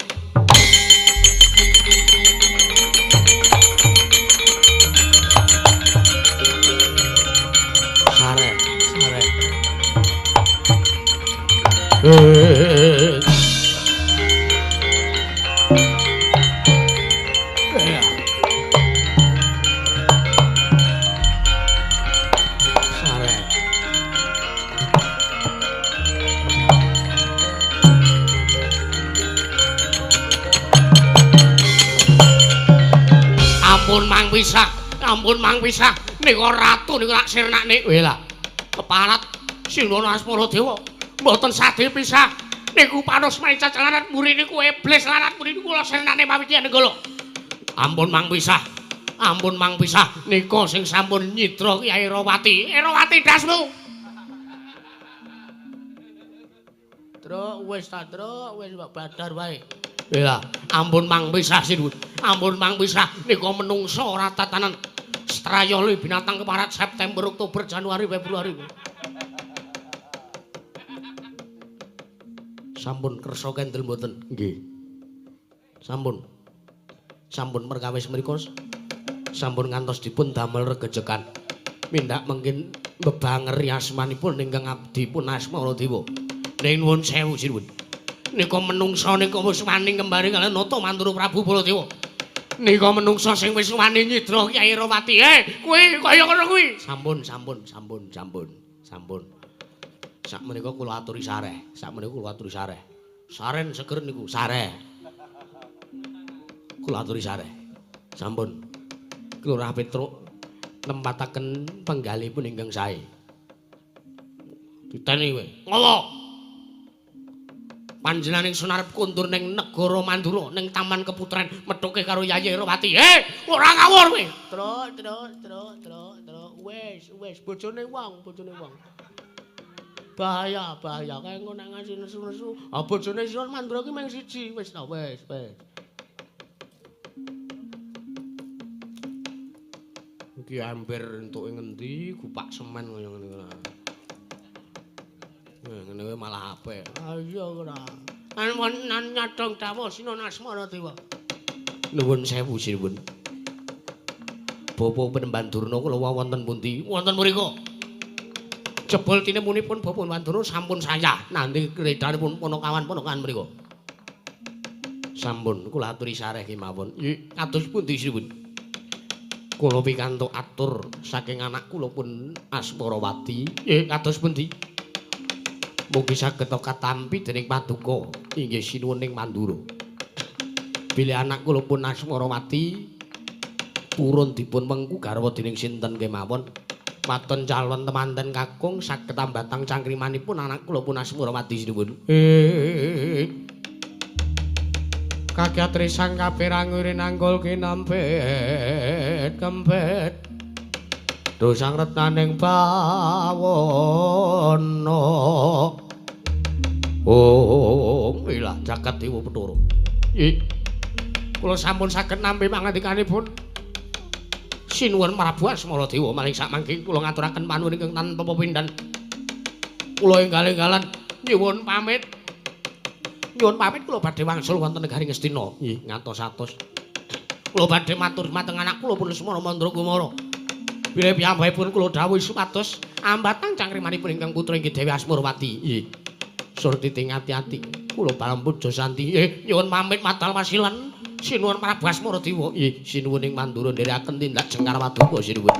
Sare, sare. Ampun mang pisah, ampun mang pisah. Nika ratu niku lak sirnakne. Wela. Keparat Sinuwun Asmara Dewa mboten sade pisah. Niku panusmane cacalanan mburi niku iblis lanat mburi niku kula sirnakne mawi Kyai Nenggala. Ampun mang pisah. Ampun mang pisah. Nika sing sampun nyidra Kyai Rawati. Rawati dasmu. Truk wis ta truk wis mbok badar wae. Wela, ampun mang pisah sinuwun. Ampun mang pisah nika menungsa ora tatanan. Strayoli binatang keparat September, Oktober, Januari, Februari. Sampun kersa kendel mboten? Nggih. Sampun. Sampun perkawis mriku sampun ngantos dipun damel regejekan. Mindak mengkin bebangeri asmanipun ingkang abdi pun Asmara Dewa. Ning nuwun sewu sinuwun. Nika menungsa nika wis wani kembali kaliyan Nata Mandura Prabu Baladewa. Nika menungsa sing wis wani nyidra Kyai Rawati. Kuwi kaya ngono kuwi. Sampun, sampun, sampun, sampun, sampun. Sakmenika kula aturi sareh. Sakmenika kula aturi sareh. Saren seger niku, sareh. Kula aturi sareh. Sampun. Lurah Petruk nempataken penggalipun ingkang sae. Diteni kowe. Ngowo. Panjenengan ingsun arep kondur ning negara Mandura ning Taman Keputren methuke karo Yayi Rawati. Ora ngawur kowe. Truk, truk, truk, truk, truk. Wis, wis bojone wong, bojone wong. Bahaya, bahaya. Kae engko nek nganti nesu-nesu, ah bojone Sinuwun Mandura ki mung siji. Wis ta, wis, wis. Iki ember entuke ngendi gupak semen kaya ngene iki. Ngene kuwi malah apik. Ha iya ora. Ampun nyadong dawuh Sinuwun Asmara Dewa. Nuwun sewu sinuwun. Bapak Penemban Durna kula wonten pundi? Wonten mriku. Jebul tinemunipun Bapak Penemban Durna sampun sayah nandhi kredanipun ponokawan-ponokan mriku. Sampun kula aturi sareh kemawon. Nggih, kados pundi sinuwun? Kula pikantuk atur saking anak kula pun Asmarawati. Nggih, kados pundi? Mugi saged katampi dening paduka inggih sinuwun ing Mandura. Bilih anak kula pun Asmarawati purun dipun wengku garwa dening sinten kemawon. Waton calon temanten kakung saged ambatang cangkrimanipun anak kula pun Asmarawati sinuwun. Kakyat risang kaperang urinanggul kinampet kempet. Dosang retnaning bawana. Oh, ilah jagat dewa Bathara. Nggih. Kula sampun saged nampi pangandikanipun. Sinuwun Prabu Asmaradewa maling sakmangke kula ngaturaken panuwun ingkang tanpa pepindhan. Kula enggal-enggalan nyuwun pamit. Nyuwun pamit kula badhe wangsul wonten negari Ngastina. Nggih, ngantos-atos. Kula badhe matur dhumateng anak kula pun Lesmana Mandra Kumara. Bilih piyambakipun kula dawuhi supados ambatang cangkrimanipun ingkang putra inggih Dewi Asmarawati. Nggih. Surti ati-ati kula palampuja santi. Nyuwun pamit madal wasilan. Sinuwun Prabu Asmaradewa. Nggih, sinuwun ing mandura nderekaken tindak jengkar paduka sinuwun.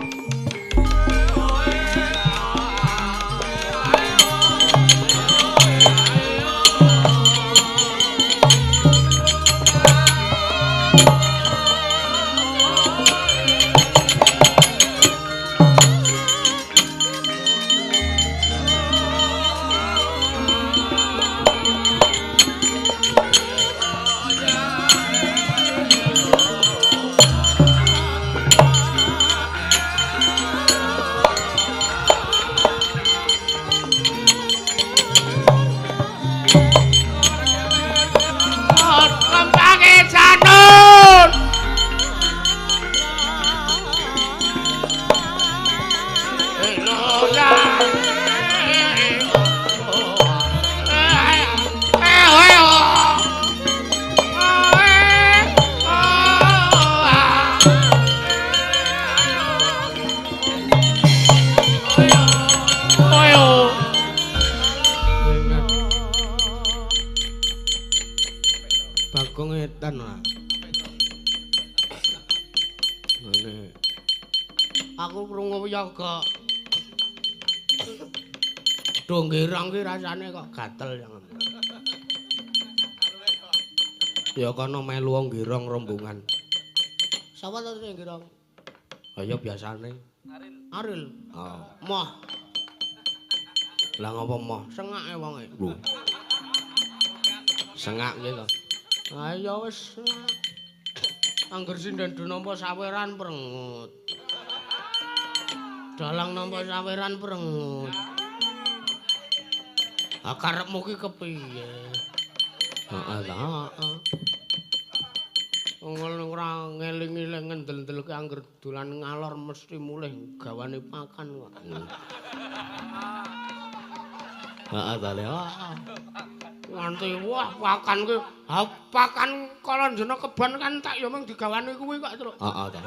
Girang ki rasane kok gatel jangan. Ya kono melu wong girong rombongan. Sapa to sing girong? Ha ya biasane. Aril. Aril. Oh. Moh. Lah ngopo moh? Sengake wonge. Lho. Sengak ki to. Ha ya wis. Angger sinden do nampa saweran prengut. Dalang nampa saweran prengut. Ah karepmu ki kepiye? Heeh ta, heeh. Wong ora ngeling-eling ngendel-ndelke angger dolan ngalor mesti mulih gawane pakan kok. Heeh ta, heeh. Nganti wah pakan ki, ha pakan kalanjana kebon kan tak ya mung digawane kuwi kok, Truk. Heeh ta.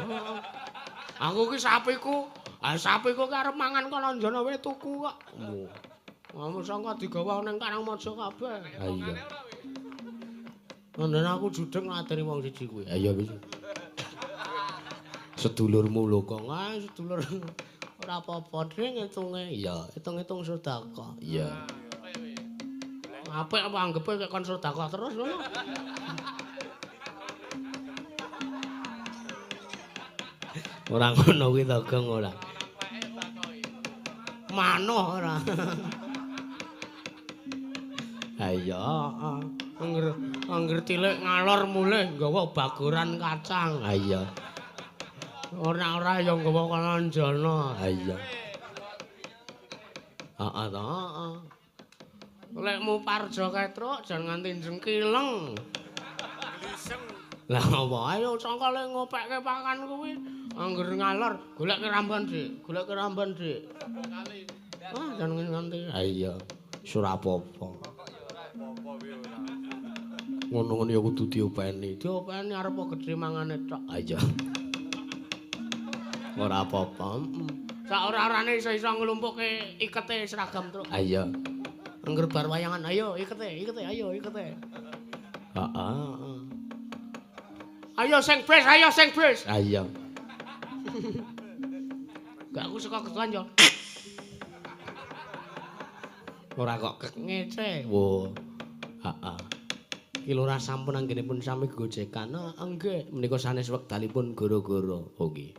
Aku ki sapiku, ha sapiku ki arep mangan kalanjana wae tuku kok. Ngamu sangka digawa ning Karangmaja kabeh. Ha iya. Ngono aku judeng ngladeni wong siji kuwi. Ha iya wis. Sedulurmu lho kok. Ah sedulur ora apa-apa ding ngitunge. Iya, hitung-hitung sedekah. Iya. Apik apa anggepe kek kon sedekah terus ngono. Ora ngono kuwi to, Gong ora. Manoh ora. Ayo, angger tilik ngalor mulih nggawa bagoran kacang. Ha iya. Ora-ora ya nggawa kalanjana. Ha iya. Heeh ta, heeh. Lekmu parjo kae truk jan nganti jengkileng. Lah apa? Ayo sangka lek ngopekke pakan kuwi angger ngalor golek keramban, Dik. Golek keramban, Dik. Ah, jan nganti. Ha iya. Ora apa-apa. Ngono-ngono ya kudu diopeni. Diopeni arep gedhe mangane tok. Ha iya. Ora apa-apa. Sak ora-orane iso-iso nglumpukke ikete seragam truk. Ha iya. Angger bar wayangan, ayo ikete, ikete, ayo ikete. Heeh. Ayo sing bis, ayo sing bis. Ha iya. Gak aku saka ketuan yo. Ora kok ngece. Wo. Heeh. Ki lurah sampun anggenipun sami gojekan. Nggih, menika sanes wekdalipun gara-gara. Oh nggih.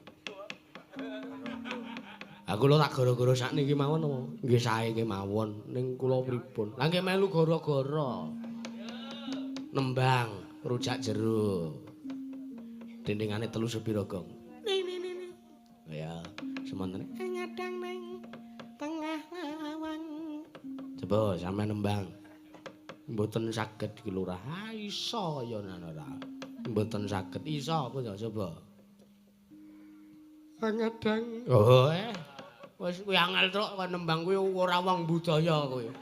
Aku lho tak gara-gara sakniki mawon apa? Nggih sae kemawon. Ning kula pripun? Lah nggih melu gara-gara. Nembang rujak jeruk. Dindingane telu sepira, Gong? Ning ning ning. Ya, semontene nyadang ning tengah lawang. Coba sampean nembang. Mboten saged iki lurah. Ha iso ya ora. Mboten saged. Iso apa ya coba? Angadang. Oh, Wis kuwi angel truk kon nembang kuwi ora wong budaya kuwi.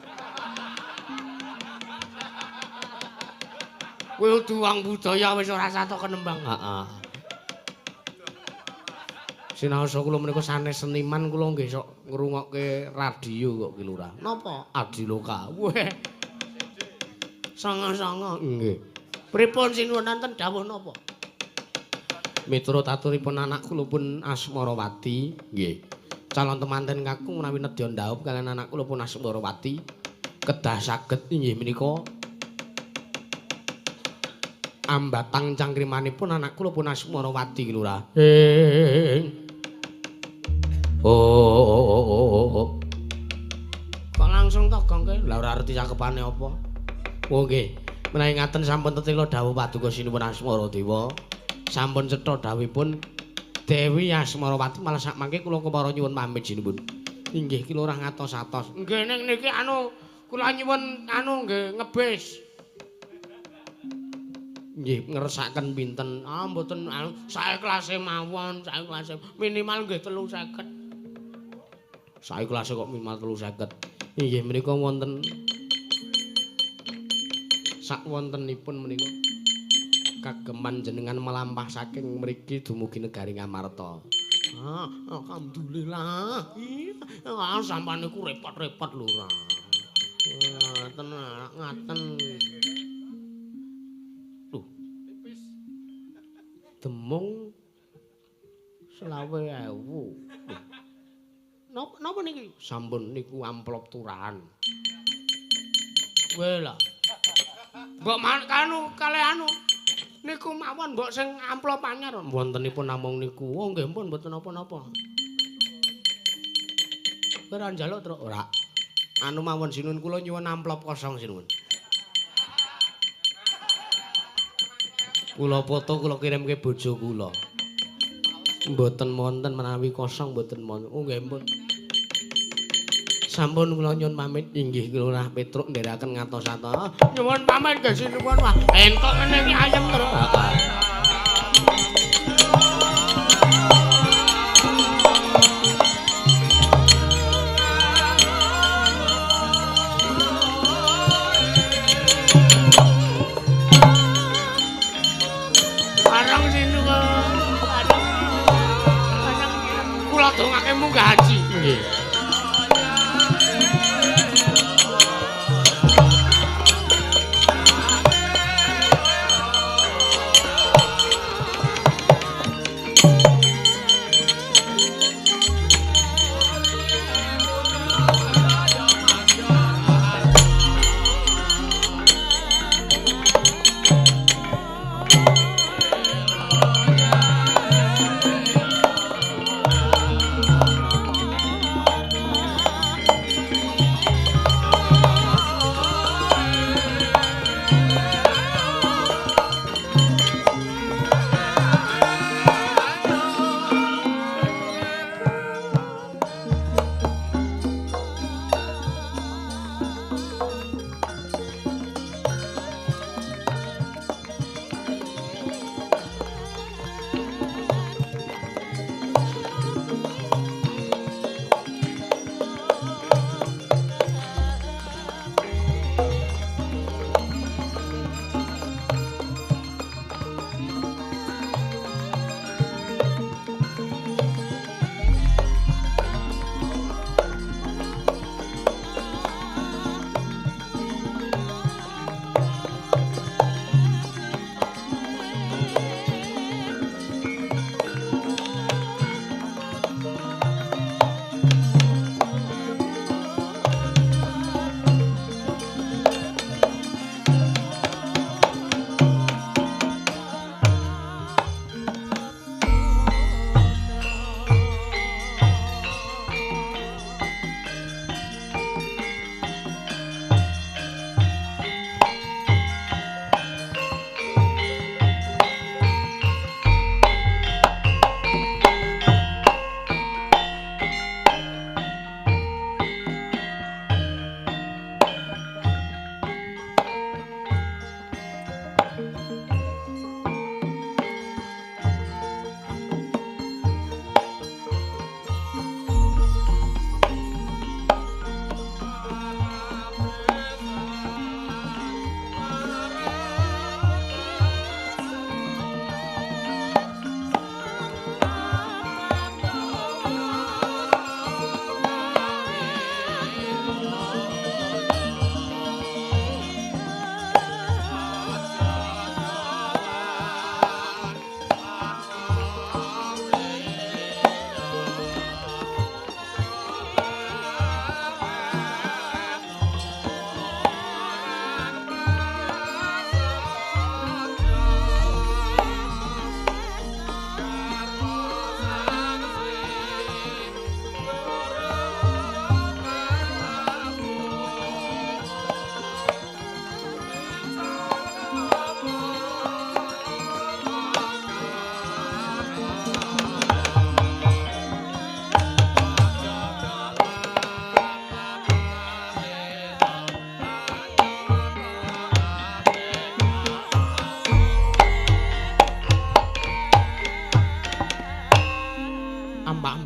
Kuwi kudu wong budaya wis ora satok nembang. Heeh. Sinaosa kula menika sanes seniman kula nggih sok ngrungokke radio kok ki Lurah. Napa? Adiloka. Weh. Sanga-sanga nggih. Pripun sinuwun wonten dawuh napa? Miturut aturipun anak kula pun Asmarawati, nggih. Calon temanten kakung menawi nedya ndhaup kaliyan anak kula pun Asmarawati kedah saged inggih menika ambatang cangkrimanipun anak kula pun Asmarawati Lurah. Oh. Kok langsung togongke? Lah ora ngerti cakepane apa. Oh nggih. Menawi ngaten sampun tetela dawuh paduka sinuwun Asmara Dewa. Sampun cetha dawuhipun Dewi Asmarawati malah sakmangke kula kepara nyuwun pamit sinuwun. Inggih ki Lurah ngatos-atos. Nggih ning niki anu kula nyuwun anu nggih ngebis. Nggih ngersakaken pinten? Ah mboten anu saeklase mawon, saeklase minimal nggih 350. Saeklase kok minimal 350. Inggih menika wonten sakwontenipun menika kageman jenengan melampah saking mriki dumugi negari Ngamarta. Ah, alhamdulillah. Ah, sampean niku repot-repot lho, Ra. Ngaten, ngaten. Lho. Demung 25.000. Napa niki? Sampun niku amplop turahan. Weh lah. Mbok kanu kalih anu niku mawon mbok sing amplop anyar wontenipun namung niku. Oh nggih pun mboten napa-napa. Kowe ora njaluk truk ora. Anu mawon sinuwun kula nyuwun amplop kosong sinuwun. Kula foto kula kirimke bojo kula. Mboten wonten menawi kosong mboten wonten. Oh nggih pun. Sampun kula nyuwun pamit inggih Lurah Petruk nderekaken ngatos-atos. Nyuwun pamit nggih sinuwun wah entuk ngene iki ayem terus. Bareng sinuwun. Bareng kula dongake munggah haji. Nggih.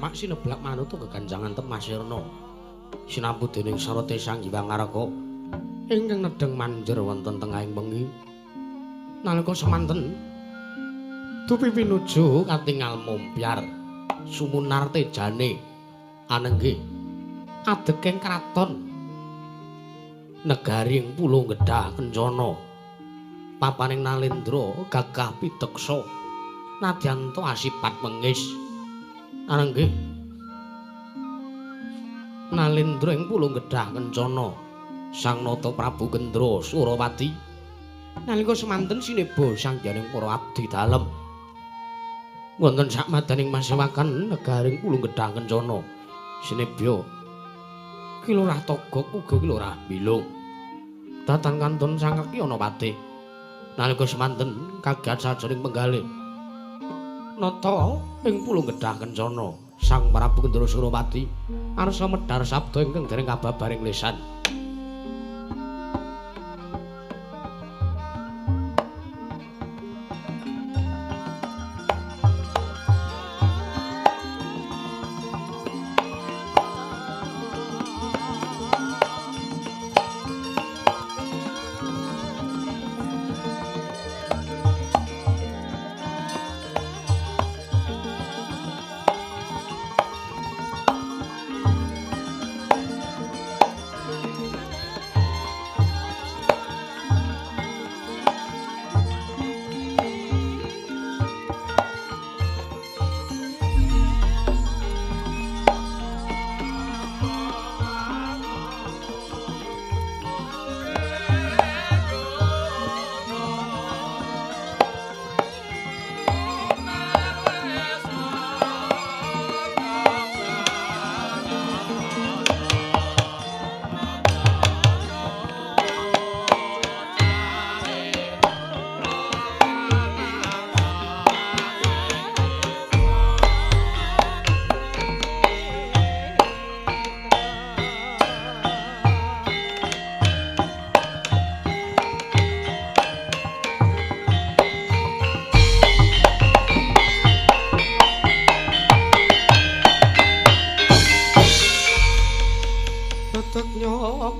Mak sineblak manut geganjangan Temas Sirna. Sinampu dening sarate Sang Hyang Ngaraka ingkang nedheng manjer wonten tengahing wengi. Nalika semanten dupi pinuju katingal mompyar sumunar tejane anenggih adegeng kraton negari ing Pulo Gedhah Kencana. Papaning Nalendra gagah pideksa nadyan asipat mengis. Anenggih Nalendra ing Pulo Gedhah Kencana Sang Nata Prabu Kendra Surawati. Nalika semanten sineba sangyaning para abdi dalem wonten sakmadaning masewakan negaring Pulo Gedhah Kencana. Sinebya Ki Lurah Togok uga Ki Lurah Bilung. Datan kantun Sang Kaki Anapati. Nalika semanten kagat sajroning penggalih nata ing Pulo Gedhah Kencana Sang Prabu Kendra Surawati arsa medhar sabda ingkang dereng kababaring lisan.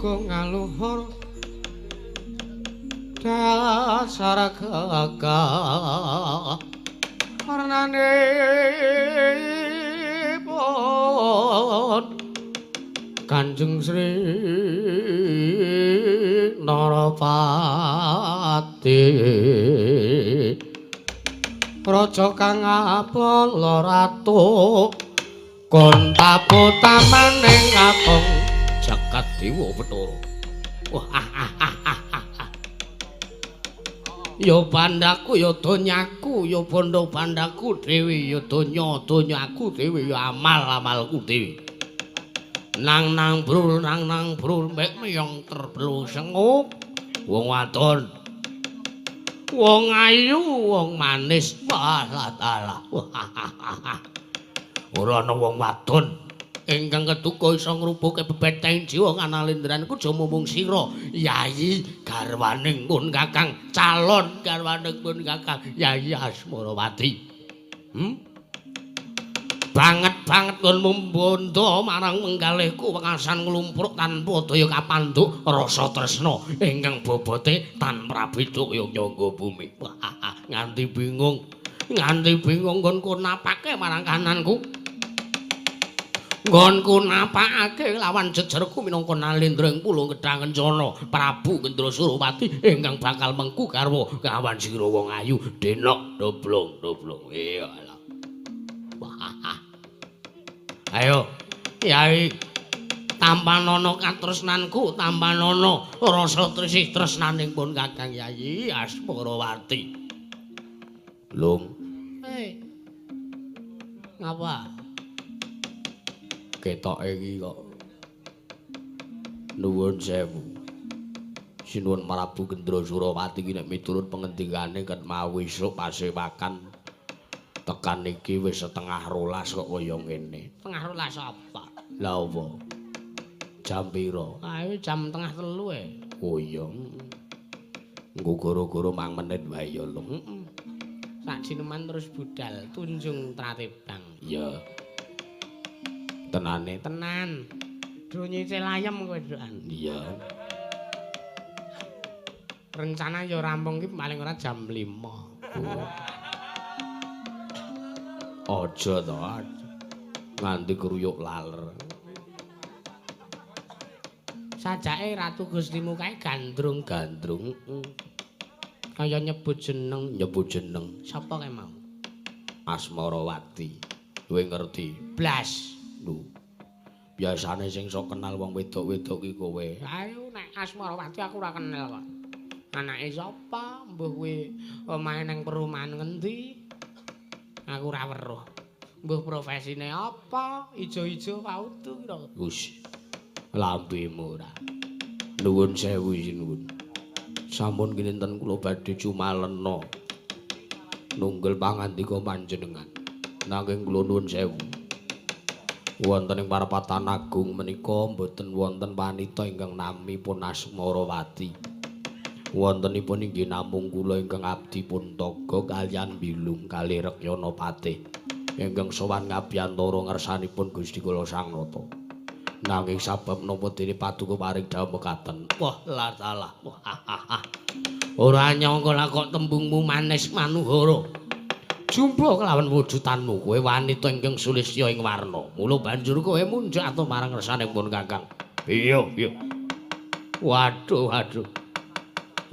Ngaluhur dasar kekah warnanipun Kanjeng Sri Narapati raja kang apala ratu kon taputamaning apung jagat dewa Bathara. Wah, ya bandaku ya donyaku ya bondo bandaku dhewe ya donya donyaku dhewe ya amal-amalku dhewe. Nang nang brul nang nang brul mek miyong terblu senguk wong wadon wong ayu wong manis wah taala. Ora ana wong wadon ingkang keduka iso ngrubuke bebeteng jiwa kanalendran ku aja mumung sira Yayi garwaning pun Kakang calon garwaning pun Kakang Yayi Asmarawati. Banget banget nggon mbondo marang menggalihku wekasan nglumpruk tanpa daya kapandhuk rasa tresna ingkang bobote tanpa prabeda kaya nyangga bumi. Nganti bingung nggonku napake marang kananku nggonku napakake lawan jejerku minangka Nalendra ing Pulo Gedhang Kencana Prabu Kendra Surawati ingkang bakal mengku garwa kawan sira wong ayu denok doblong doblong. Iya lah. Ayo Yai tampanana katresnanku tampanana rasa tresih tresnaning pun Kakang Yayi Asmarawati. Lung. Hei. Ngapa? Ketoke iki kok nuwun sewu. Sinuwun Prabu Kendra Surawati iki nek miturut pengendikane ket mau esuk pasewakan tekan iki wis 11:30 kok kaya ngene. 11:30 apa? Lah apa? Jam pira? Ayo jam 2:30 e. Oh iya. Engko goro-goro mang menit wae ya lho. Heeh. Sak jineman terus budal tunjung tratebang. Iya. Tenane tenan. Do nyicil ayem kowe doan. Iya. Rencana ya rampung ki paling ora jam 5. Aja to. Nganti kruyuk laler. Sajake Ratu Gustimu kae gandrung-gandrung. Kaya nyebut jeneng, nyebut jeneng. Sapa kae mau? Asmarawati. Kowe ngerti? Blas. Lho. Biasane sing sok kenal wong wedok-wedok ki kowe. Ayo nek Asmarawati aku ora kenal kok. Anake sapa? Mbuh kowe omahe nang perumahan ngendi? Aku ora weruh. Mbuh profesine apa? Ijo-ijo pautu kira. Wis. Lambemu ora. Nuwun sewu sinuwun. Sampun kinten kula badhe cumalena nunggel pangandika panjenengan. Nanging kula nuwun sewu. Wonten ing parapatan agung menika mboten wonten wanita ingkang nami pun Asmarawati. Wontenipun inggih namung kula ingkang abdi pun Toga kaliyan Bilung kalih Rekyana Patih ingkang sowan ngabiyantara ngersanipun Gusti kula Sang Nata. Nanging sabab napa dene paduka paring dawuh mekaten. Wah, lah salah. Ora nyangka lah kok tembungmu manis manuhara. Jumpa kelawan wujudanmu kowe wanita ingkang sulistya ing warna. Mula banjur kowe munjuk atur marang ngersanipun Kakang. Iya, iya. Waduh, waduh.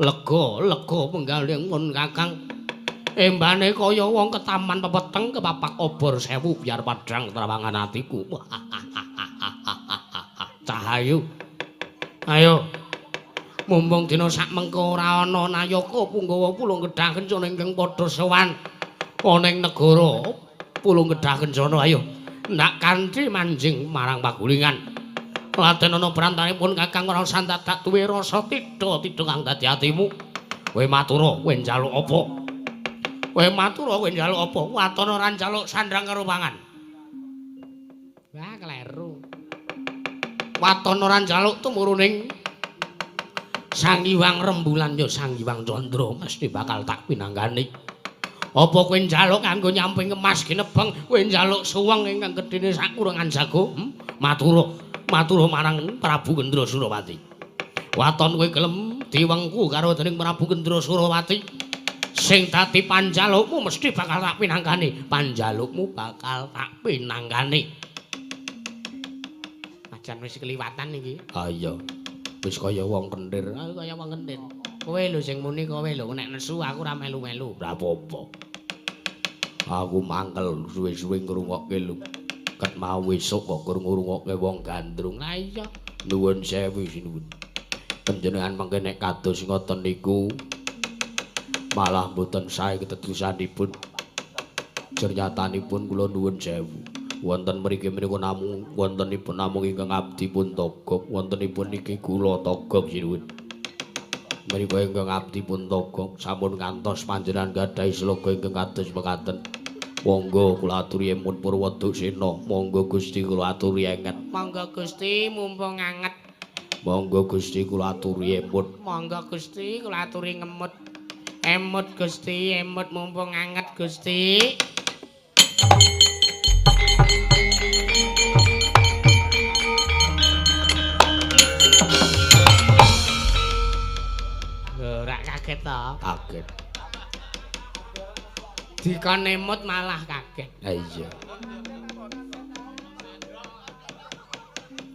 Lega, lega penggalihipun Kakang. Embane kaya wong ketaman pepeteng kepapak obor sewu biar padhang trawangan atiku. Cahayu. Ayo. Mumpung dina sak mengko ora ana nayaka punggawa Pulung Gedhang Kencana ingkang padha sowan ana ing negara Pulung Gedhang Kencana ayo ndak kanthi manjing marang pagulingan. Laden ana prantanipun Kakang ora usah dadak duwe rasa tidha-tidha kang dadi atimu. Kowe matura, kowe njaluk apa? Kowe matura, kowe njaluk apa? Waton ora njaluk sandang karo pangan. Wah, kleru. Waton ora njaluk tumuruning Sang Hyang Rembulan ya Sang Hyang Candra mesti bakal tak pinanggani. Apa kowe njaluk kanggo nyamping emas ginebeng, kowe njaluk suweng ingkang gedene sakurangan jago? Matura, matura marang Prabu Gendra Surawati. Waton kowe gelem diwengku karo dening Prabu Gendra Surawati. Sing dadi panjalukmu mesti bakal tak pinanggani. Panjalukmu bakal tak pinanggani. Ajan wis keliwatan iki. Ha iya. Wis kaya wong kendir. Aku kaya wong kendir. Kowe lho sing muni kowe lho nek nesu aku ora melu-melu. Ora apa-apa. Aku mangkel suwe-suwe ngrungokke lho. Ket mau esuk kok ngrungokke wong gandrung. Lah iya. Nuwun sewu sinuwun. Panjenengan mangke nek kados ngoten niku malah mboten sae ketedusanipun. Jernyatanipun kula nuwun sewu. Wonten mriki menika namung wontenipun namung ingkang abdi pun Togog, wontenipun niki kula Togog sinuwun. Menika ingkang abdi pun Togog sampun ngantos panjenengan gadhahi sloga ingkang kados mekaten. Monggo kula aturi emut Purwaduksena, monggo Gusti kula aturi enget. Monggo Gusti mumpung anget. Monggo Gusti kula aturi emut. Monggo Gusti kula aturi ngemut. Emut Gusti, emut mumpung anget Gusti. Ora kaget to? Kaget. Dikon emut malah kaget. Ha iya.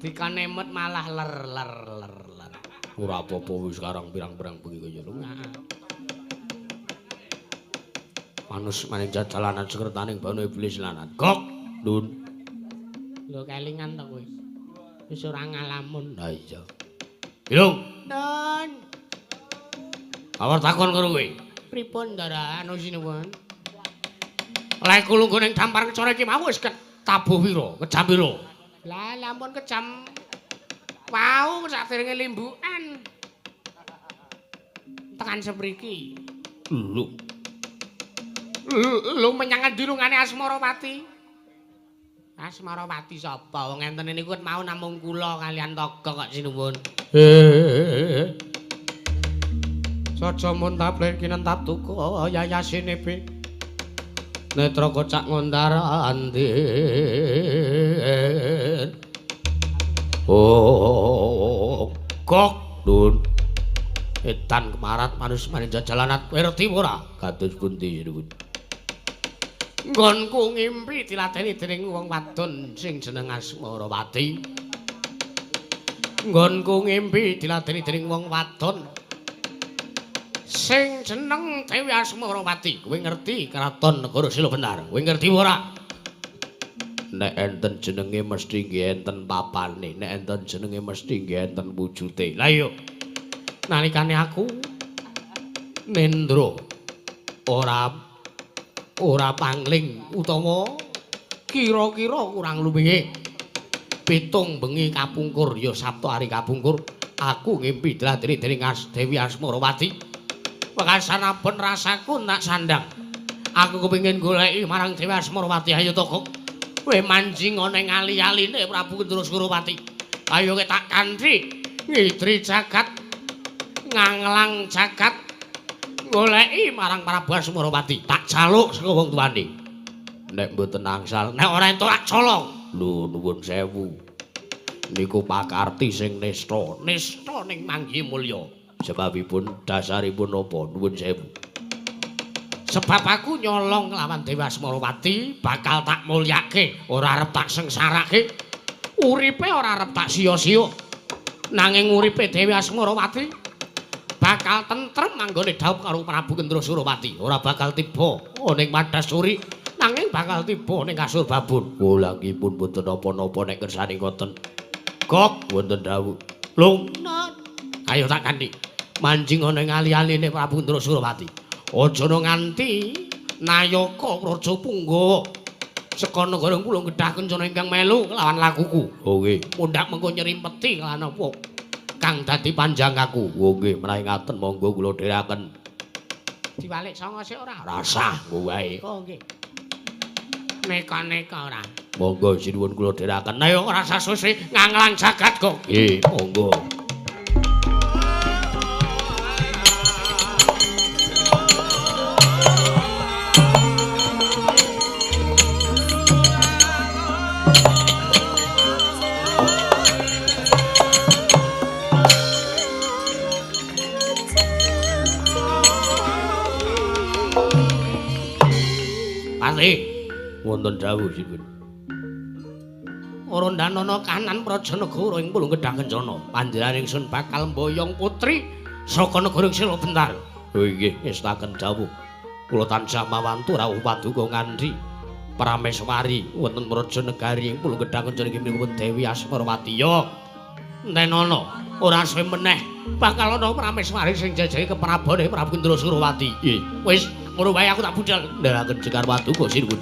Dikon emut malah ler ler ler ler. Ora apa-apa wis sekarang pirang-pirang bengi kaya lho. Manus maning jajalanan sekretaning banu iblis lanat. Gok, Nun. Lho kelingan to kowe. Wis ora ngalamun. Ha iya. Bilung. Nun. Awar takon karo kowe. Pripun Ndara anu sinuwun? Lek lungguh ning dampar kecara iki mau wis ketabuh pira? Kejam pira? Lah lampun kejam wau saderenge limbukan. Tekan sepriki. Lho. Lho menyang endi lungane Asmarawati? Asmarawati sapa? Wong enten niku mau namung kula kalian Toga kok sinuwun. Saja mun taplek kinentap duka yayasine be. Netra kocak ngondar andi. Gok, Nun. Edan kemarat manus maning jajalanat kowe ngerti ora? Kados pundi nuwun? Nggonku ngimpi diladeni dening wong wadon sing jeneng Asmarawati. Nggonku ngimpi diladeni dening wong wadon sing jeneng Dewi Asmarawati. Kowe ngerti kraton negara Sila Benar? Kowe ngerti ora? Nek enten jenenge mesti nggih enten papane, nek enten jenenge mesti nggih enten wujute. Lah iya. Nalikane aku nendra ora pangling utawa kira-kira kurang luwihe 7 bengi kapungkur ya Sabtu hari kapungkur aku ngimpi diladeni dening Dewi Asmarawati. Wekasan abon rasaku tak sandang. Aku kepengin goleki marang Dewi Asmarawati. Ayo to, Kok. Kowe manjing ana ing ali-aline Prabu Kendra Surawati. Ayo kowe tak kanthi ngidri jagat, nganglang jagat, goleki marang Prabu Asmarawati. Tak jaluk saka wong tuane. Nek mboten angsal, nek ora entuk tak colong. Lho nuwun sewu. Niku pakarti sing nista, nista ning manggi mulya. Sebabipun dasaripun napa nuwun sewu? Sebab aku nyolong lawan Dewi Asmarawati bakal tak mulyake, ora arep tak sengsarake. Uripe ora arep tak sia-sia. Nanging uripe Dewi Asmarawati bakal tentrem manggone dhaup karo Prabu Kendra Surawati. Ora bakal tiba ning Madasuri, nanging bakal tiba ning kasur babon. Oh lha nggih pun mboten napa-napa nek kersane ngoten. Gok wonten dawuh. Lung, ayo tak kanthi. Manjing ana ing ali-aline Prabu Kendra Surawati. Aja nganti nayaka Praja Punggawa saka negara Pulung Gedhah Kencana ingkang melu kelawan lakuku. Oh nggih, mundhak mengko nyerimpeti lan apa kang dadi panjang aku. Oh nggih, menawi ngaten monggo kula dherekaken. Diwalik sanga sik ora? Rasah nggo wae. Oh nggih. Neka-neka ora. Monggo sinuwun kula dherekaken. Ayo ora usah suwe nganglang jagat kok. Nggih, monggo. Wonten dawuh sipun. Ora ndanana kanan praja negara ing Pulung Gedhang Kencana. Panjenengan ingsun bakal mboyong putri saka negara Sila Bentar. Oh inggih, ngestaken dawuh. Kula tansah mawantu rawuh paduka ngandhi Prameswari wonten praja negari ing Pulung Gedhang Kencana inggih menika Dewi Asmarawati. Ya. Entenana ora suwe meneh bakal ana Prameswari sing jejehi keprabone Prabu Kendra Surawati. Nggih, wis ngono wae aku tak budhal. Ndherekaken jekar paduka sinuwun.